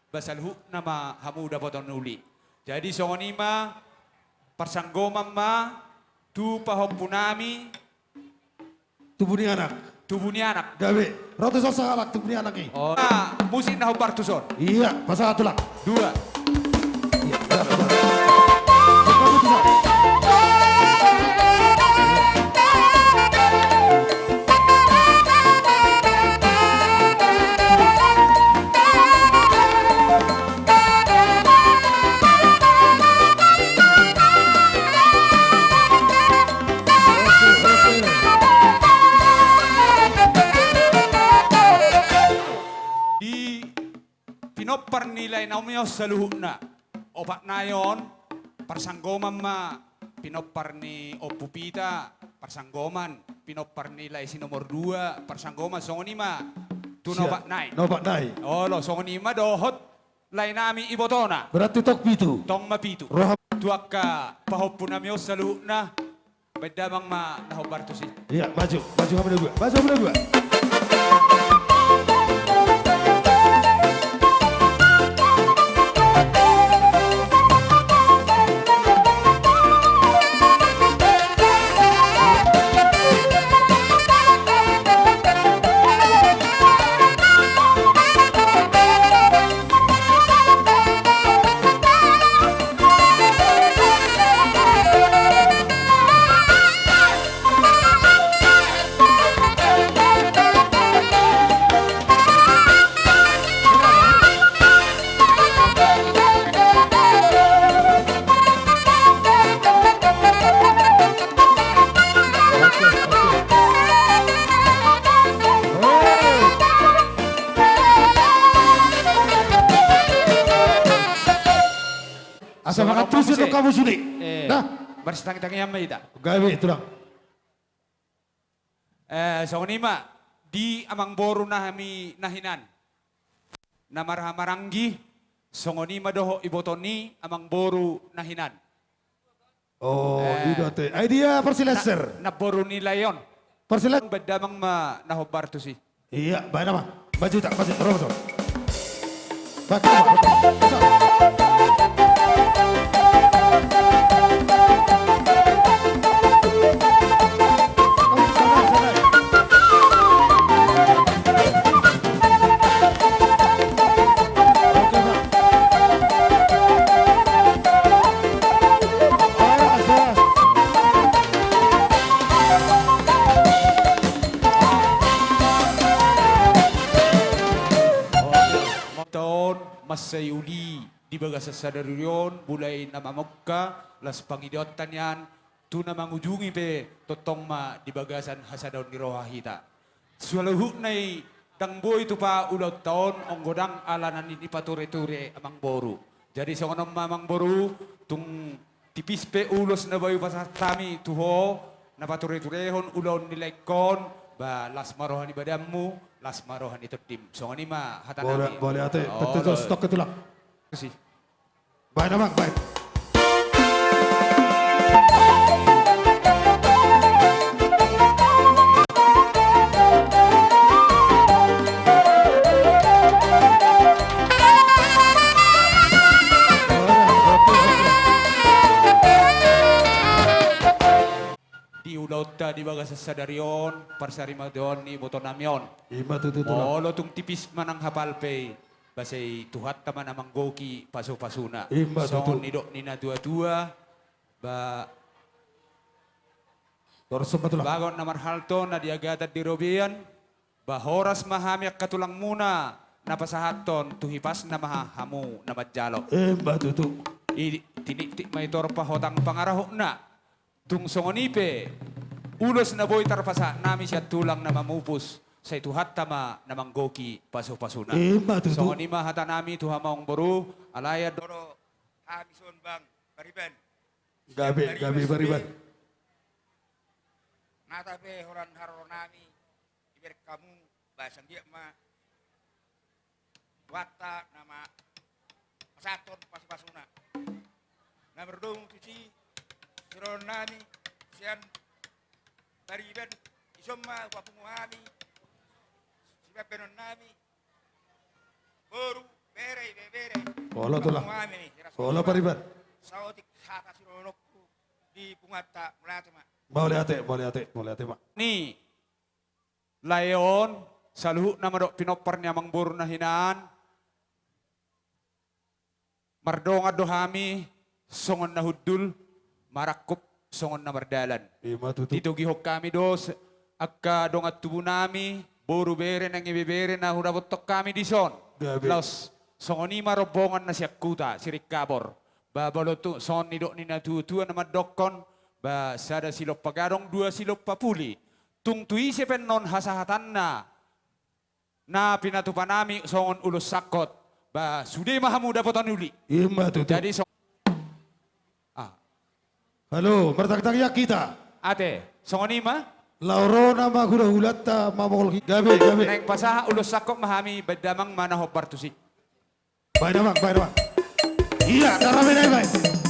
ba saluhutna ma hamu dapotan uli. Jadi songon i ma, parsanggoman ma tu pahompunami. Tubu ni anak. Tubu ni anak. Gabe. Ro tuson sahalak tubu ni anak i. Oh. Nah, musik na hombar tuson. Iya, pasahat, Tulang. Dua. Iya, benar, benar. Lae nami on saluhutna. Opat nai on, parsanggoman ma pinompar ni Ompu Pita, parsanggoman, pinompar ni lae si nomor dua, parsanggoman, songon i ma tu na opat nai. Na opat nai. Olo, songon i ma dohot lae nami ibotona. Berarti tong pitu. Tong ma pitu. Roha. Tu angka pahompu nami on saluhutna. Baen damang ma na hombar tusi. Iya, maju, maju hamu na dua. Maju hamu na dua. Asa mangantusi do hamu sude. Eh, nah, marsitangitangian ma hita. Gabe, tulang. Eh, songon i ma di amangboru nami na hinan. Na marhahamaranggi, songon i ma dohot iboto ni amangboru na hinan. Oh, eh, i do ate. Ai dia parsilenser. Na, namboru ni lae on. Parsilen- Baen damang ma na hombar tusi. Iya, baen damang. Maju tak, maju, terus, terus. Baik, terus, terus. Taon mansai uli di bagasan sadari on, mulai na mamungka, las pangidoanta nian, tu na mangujungi pe tongtong ma di bagasan hasadaon ni roha hita. Saluhutna i ndang boi tupa ulaonta on, anggo ndang alana ni patureture amangboru. Jadi songon on ma amangboru, tung tipis pe ulos na boi pasahat hami tu ho, na patureturehon ulaon ni laengkon, ba las ma roha ni badanmu, las ma roha ni tondim. Songon i ma hata nami. Boleh, boleh ate. Oh, betul, betul. Stok ke tulang. Kasih. Baen damang, baen. Di ulaonta di bagasan sadari on, parsarimateon ni iboto nami on. Ima tutu, tulang. Molo tung tipis manang hapal pe i, ba sai Tuhanta ma na manggohi pasupasuna. Ima tutu. Songon nidok ni na tuatua, ba, dohonon ma tulang. Bagot na marhalto na di agatan di robean, ba horas ma hami angka tulangmuna na pasahathon tu hipasna ma hamu na manjalo. Ima tutu. I tinitip ma i torop hotang pangarahutna. Tung songon i pe ulos na boi tarpasahat nami sian tulang na mamupus, sai Tuhanta ma na manggohi pasupasuna. Ima tutu. Songon i ma hata nami tu hamu amangboru, alai andorang hami son bang pariban. Gabe, gabe pariban. Nata pe holan haroro nami dibereng hamu, ba sanggiat ma Tuhanta na mapasahathon pasupasuna. Na mardomu tusi, sidohonon nami sian pariban, dison ma hupapungu hami sibahenon nami, boru, bere, ibebere. Olo tulang. Hupapungu hami, olo pariban. Saotik hata sidohononku di punguanta, mauliate ma. Mauliate, mauliate, mauliate ma. Ni lae on, saluhutna ma dohot pinompar ni amangboru na hinan. Mardongan do hami songon na hundul, marangkup songon na mardalan. Ima tutu. Ditogihon hami do se-, angka dongan tubu nami, boru, bere nang ibebere na hudapothon hami dison. Gabe. Laos songon i ma rombongan na sian huta Siringkabor. Ba molo tung songon nidok ni na tuatua na mandokhon, ba sada silompa gadong, dua silompa puli. Tung tu ise pe annon hasahatanna na pinatupa nami songon ulos sangkot, Ba, sude ma hamu dapotan uli. Ima tutu. Jadi so-, ah. Halo, martangtangian hita. Ate, songon i ma? Laho ro nama hulahulanta mamungka gabe, gabe. Naeng pasahat ulos sangkot ma hami, baen damang ma na hombar tusi. Baen damang, baen damang. Ia, na rame nai baen.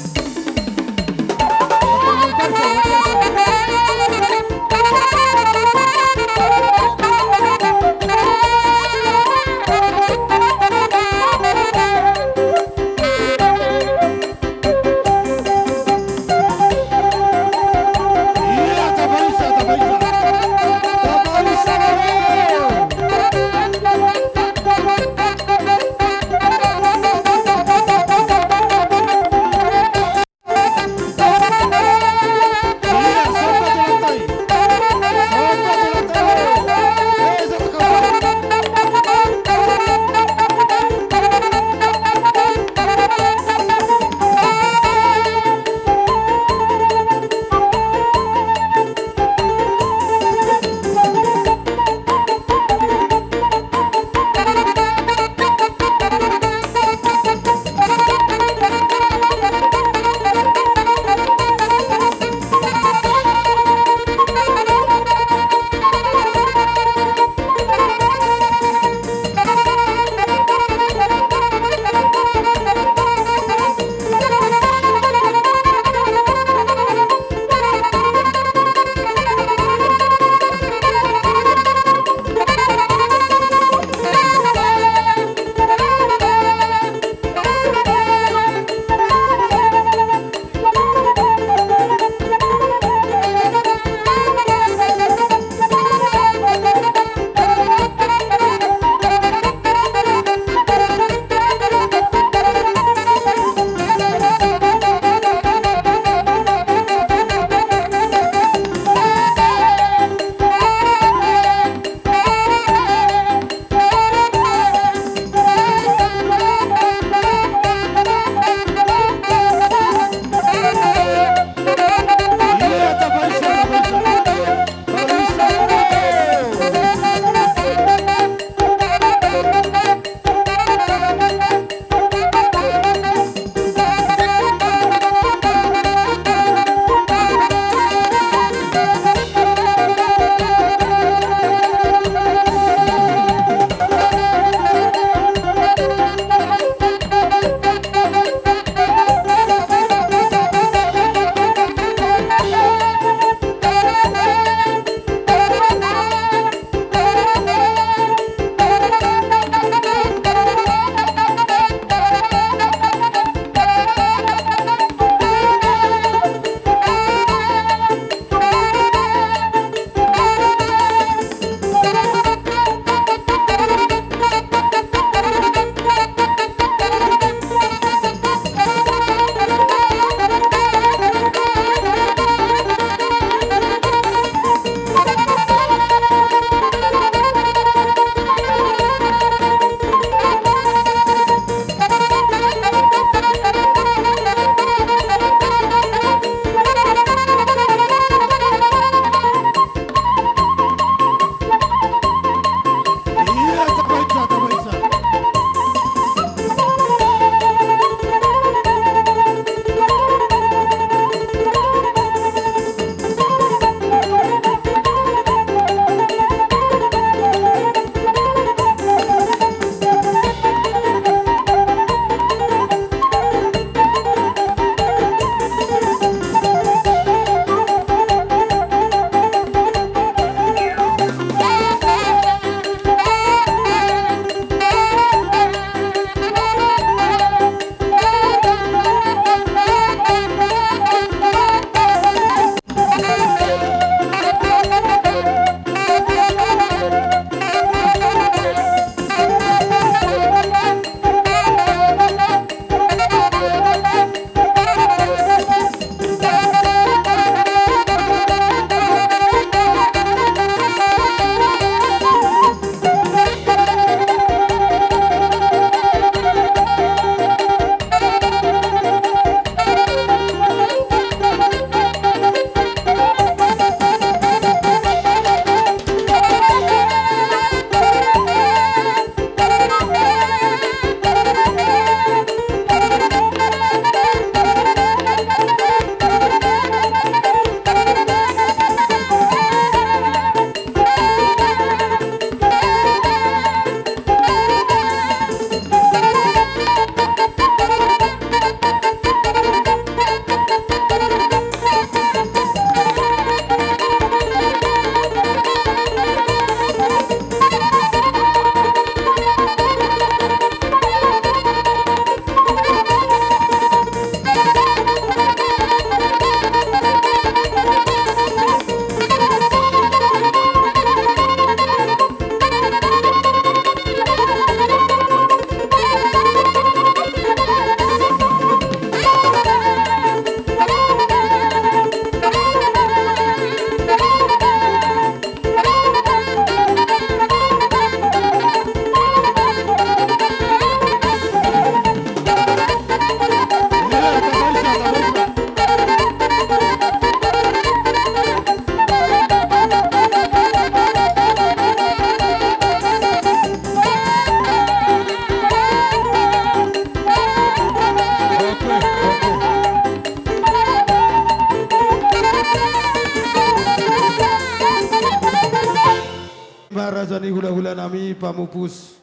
Nami pamupus,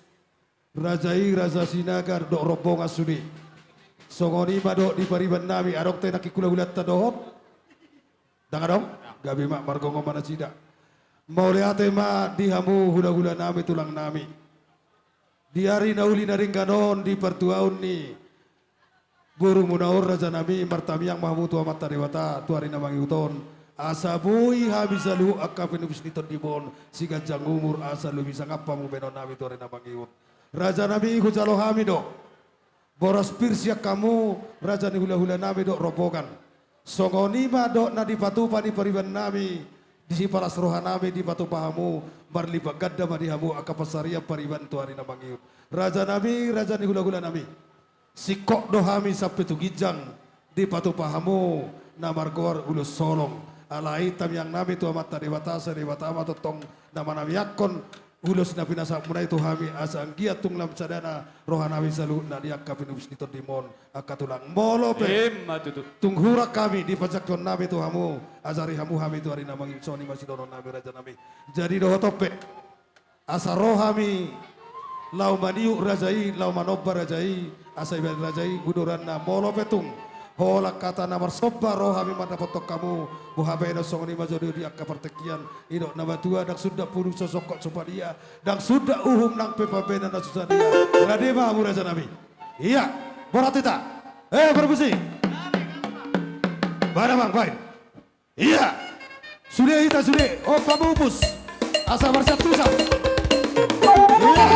raja i, raja Sinaga dohot rombongan sude. Songon i ma dohot di pariban nami, adong hita nangkin hula-hulanta dohot? Ndang adong? Gabe ma, margongon ma nasida. Mauliate ma di hamu hula-hula nami, tulang nami. Di ari na uli na denggan on, di partuaon ni borumuna on, raja nami, martamiang ma hamu tu Amanta Debata tu ari na mangihut on, asa boi hami saluhut angka pinupus ni tondim on siganjang umur, asa lobi sangap hamu bahenon nami tu ari na mangihut. Raja nami, hujalo hami do boras pir sian hamu, raja ni hula-hula nami dohot rombongan. Songon i ma dohot na dipatupa ni pariban nami, disipalas roha nami dipatupa hamu, marlipat ganda ma di hamu angka pansarian pariban tu ari na mangihut. Raja nami, raja ni hula-hula nami, singkop do hami sampe tu ginjang dipatupa hamu na margoar ulos holong. Alai tamiang nami tu Amanta Debata, sai Debata ma tongtong na manamiangkon ulos na pinasahatmuna i tu hami, asa anggiat tung lam sadana roha nami saluhutna di angka pinupus ni tondim on, angka tulang. Molo pe, emma tutu, tung hurang hami di panjangkon nami tu hamu, ajari hamu hami tu ari na mangihut, songon i ma sidohonon nami, raja nami. Jadi dohot on pe, asa ro hami laho maniuk raja i, laho manomba raja i, asa ibaen raja i uduranna. Molo pe tung holan hata na marsomba ro hami mandapothon hamu, boha bahenon, songon i ma jolo di angka partingkian. Didok na matua, ndang sundat pudung so songkot so padia, ndang sundat uhum nang pe pambahenan na so sadia. Rade ma hamu, raja nami. Ia, borat hita. Eh, parmusik. Baen, amang, baen. Ia. Sude hita, sude. O, pamupus. Asa marsantusan. Ia.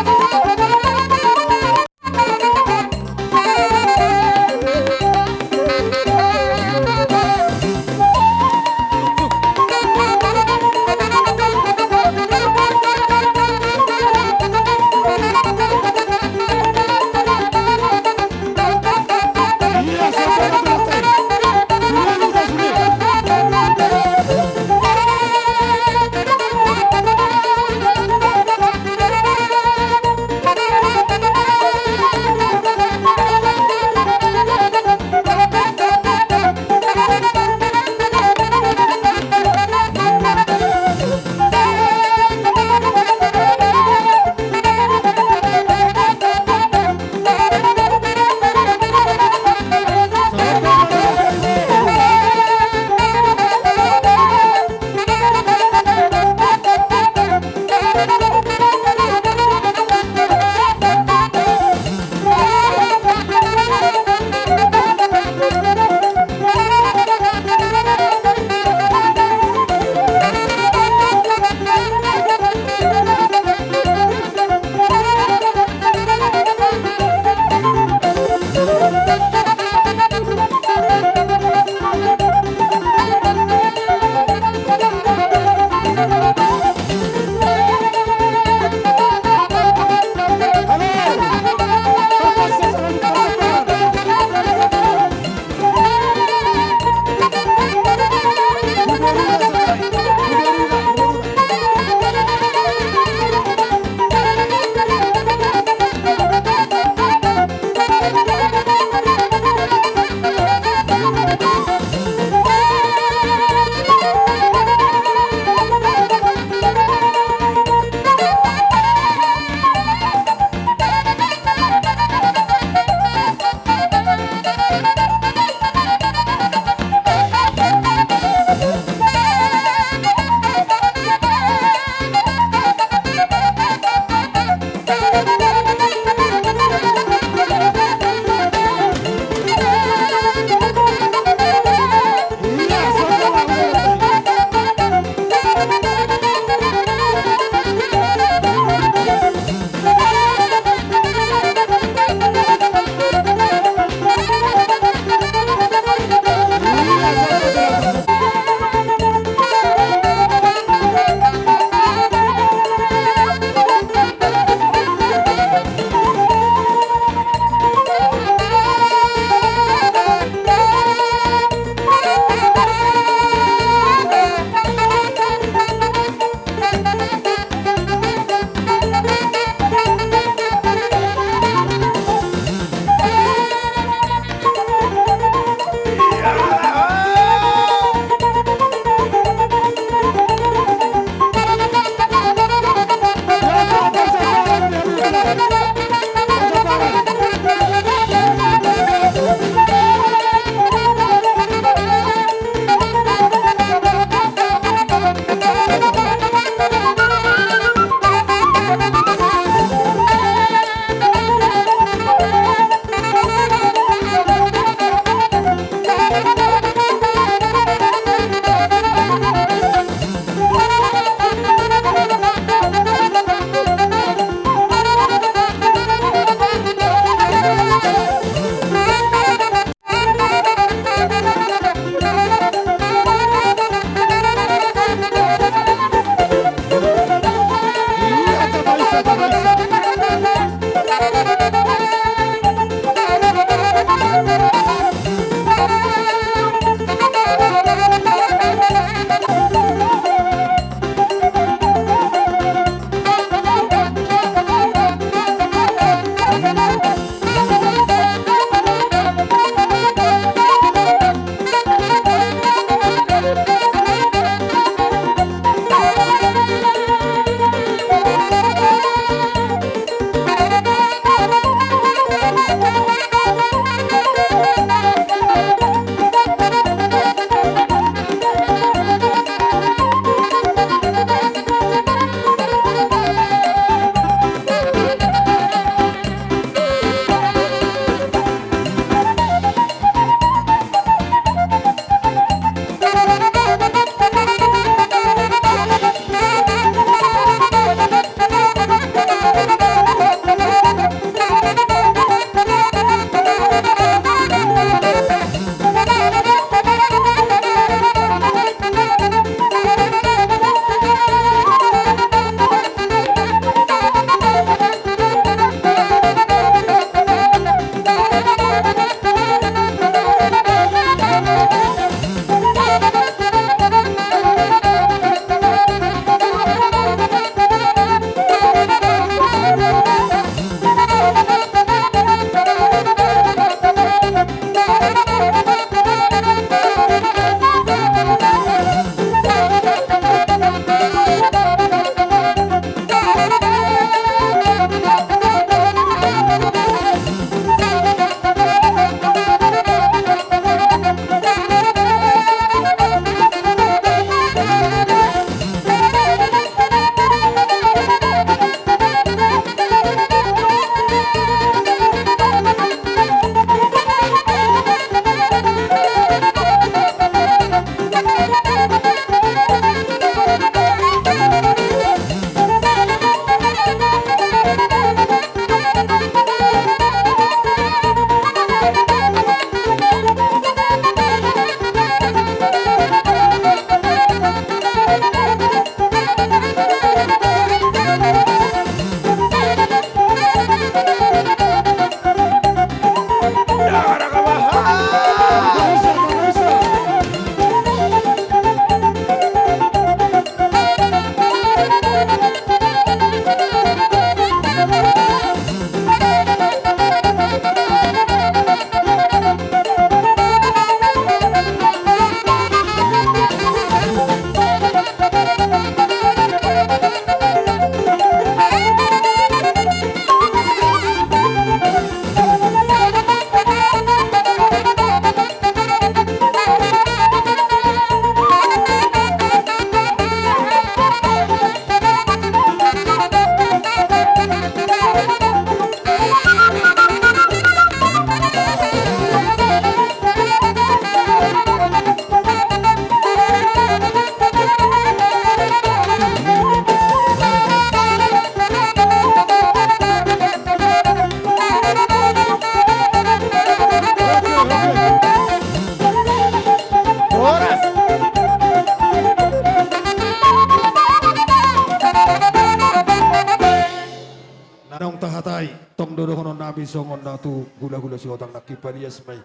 Hami songon na tu hulahula Sihotang nangkin palias ma i.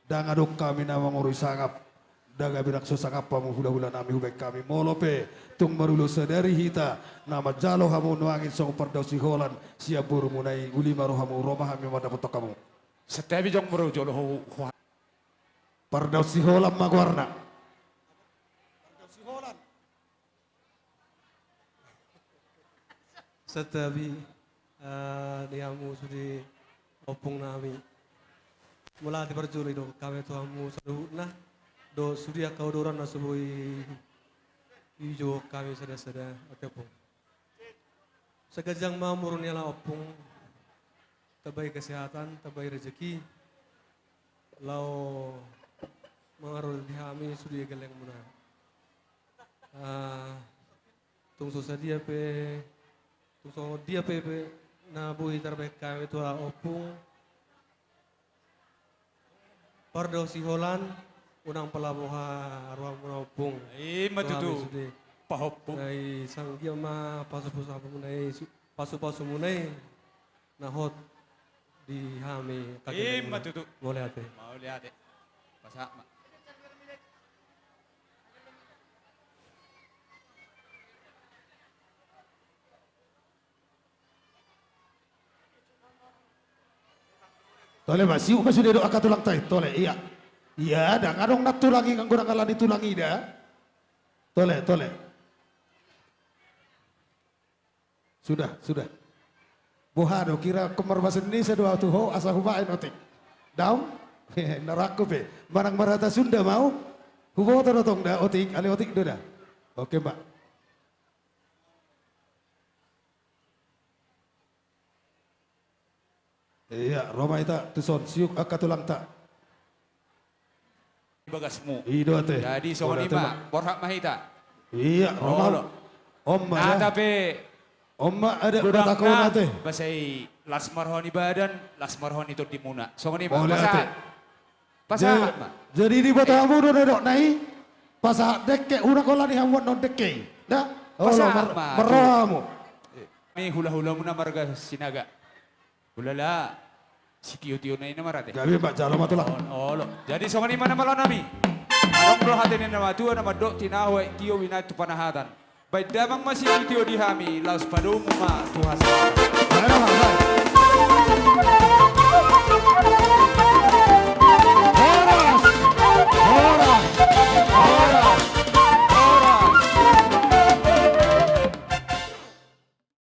Ndang adong hami na mangorui sangap. Ndang gabe nang so sangap hamu hulahula nami, hubaen hami molo pe tung marulo sadari hita na manjalo hamu nuaeng songon Pardaun Siholan sian borumuna i, uli ma rohamu, ro ma hami mandapothon hamu. Santabi jong molo jolo ho, ho. Pardaun Siholan ma goarna. Santabi, ah, di hamu sude ompung nami. Mauliate parjolo i do hami tu hamu saluhutna. Dohot sude angka uduran na so boi dijou hami sada-sada, ate ompung. Sai ganjang ma umur ni halak ompung. Tambai kesehatan, tambai rezeki. Laho mangaradoti hami sude gellengmuna. Ah, tung so sadia pe, tung songon dia pe, pe na boi tarbahen hami tu halak ompung. Pardaun Siholan, unang pala boha rohamuna ompung. I ma tutu. Pahompu. Ai sanggia ma pasu-pasu hamuna i, su-, pasu-pasumuna i. Na hot di hami. I ma tutu. Mauliate. Mauliate. Pasahat ma. Tole ma, siuk ma sude dohot angka tulangta i, tole, ia. Ia, ndang adong na tulang i, anggo ndang alani tulang i da. Tole, tole. Sudah, sudah. Boha do, kira marbahaso Indonesia do au tu ho, asa hubaen otik. Daong? Na rohangku pe. Manang marhata Sunda ma au. Huboto do tong da, otik, alai otik do da. Oke, Mbak. Ia, ro ma hita, tuson, siuk angka tulangta. Bagasmu. I do ate. Jadi, songon i ma, borhat ma hita. Ia, ro ma. On ma da. Ate pe. On ma, ada godang na, basa i, las ma roha ni badan, las ma roha ni tondimuna. Songon i ma, pasahat. Pasahat ma. Jadi, diboto hamu do na didok na i, pasahat dengke, unang holan i hamu annon dengke i. Da? Olo, pasahat ma. Marroha hamu. Ni hulahulamuna marga Sinaga. Ulala, sitio-tio na i na marate. Gabe, Mbak, jalo ma tulang. Olo. Jadi songon i ma na malo nami. Adong do hata ni na matua na mandok, tinahu aek tio, binahen tu panahatan. Baen damang ma sitio-tio di hami, laos padomu ma tu hasahatan. Baen damang, baen.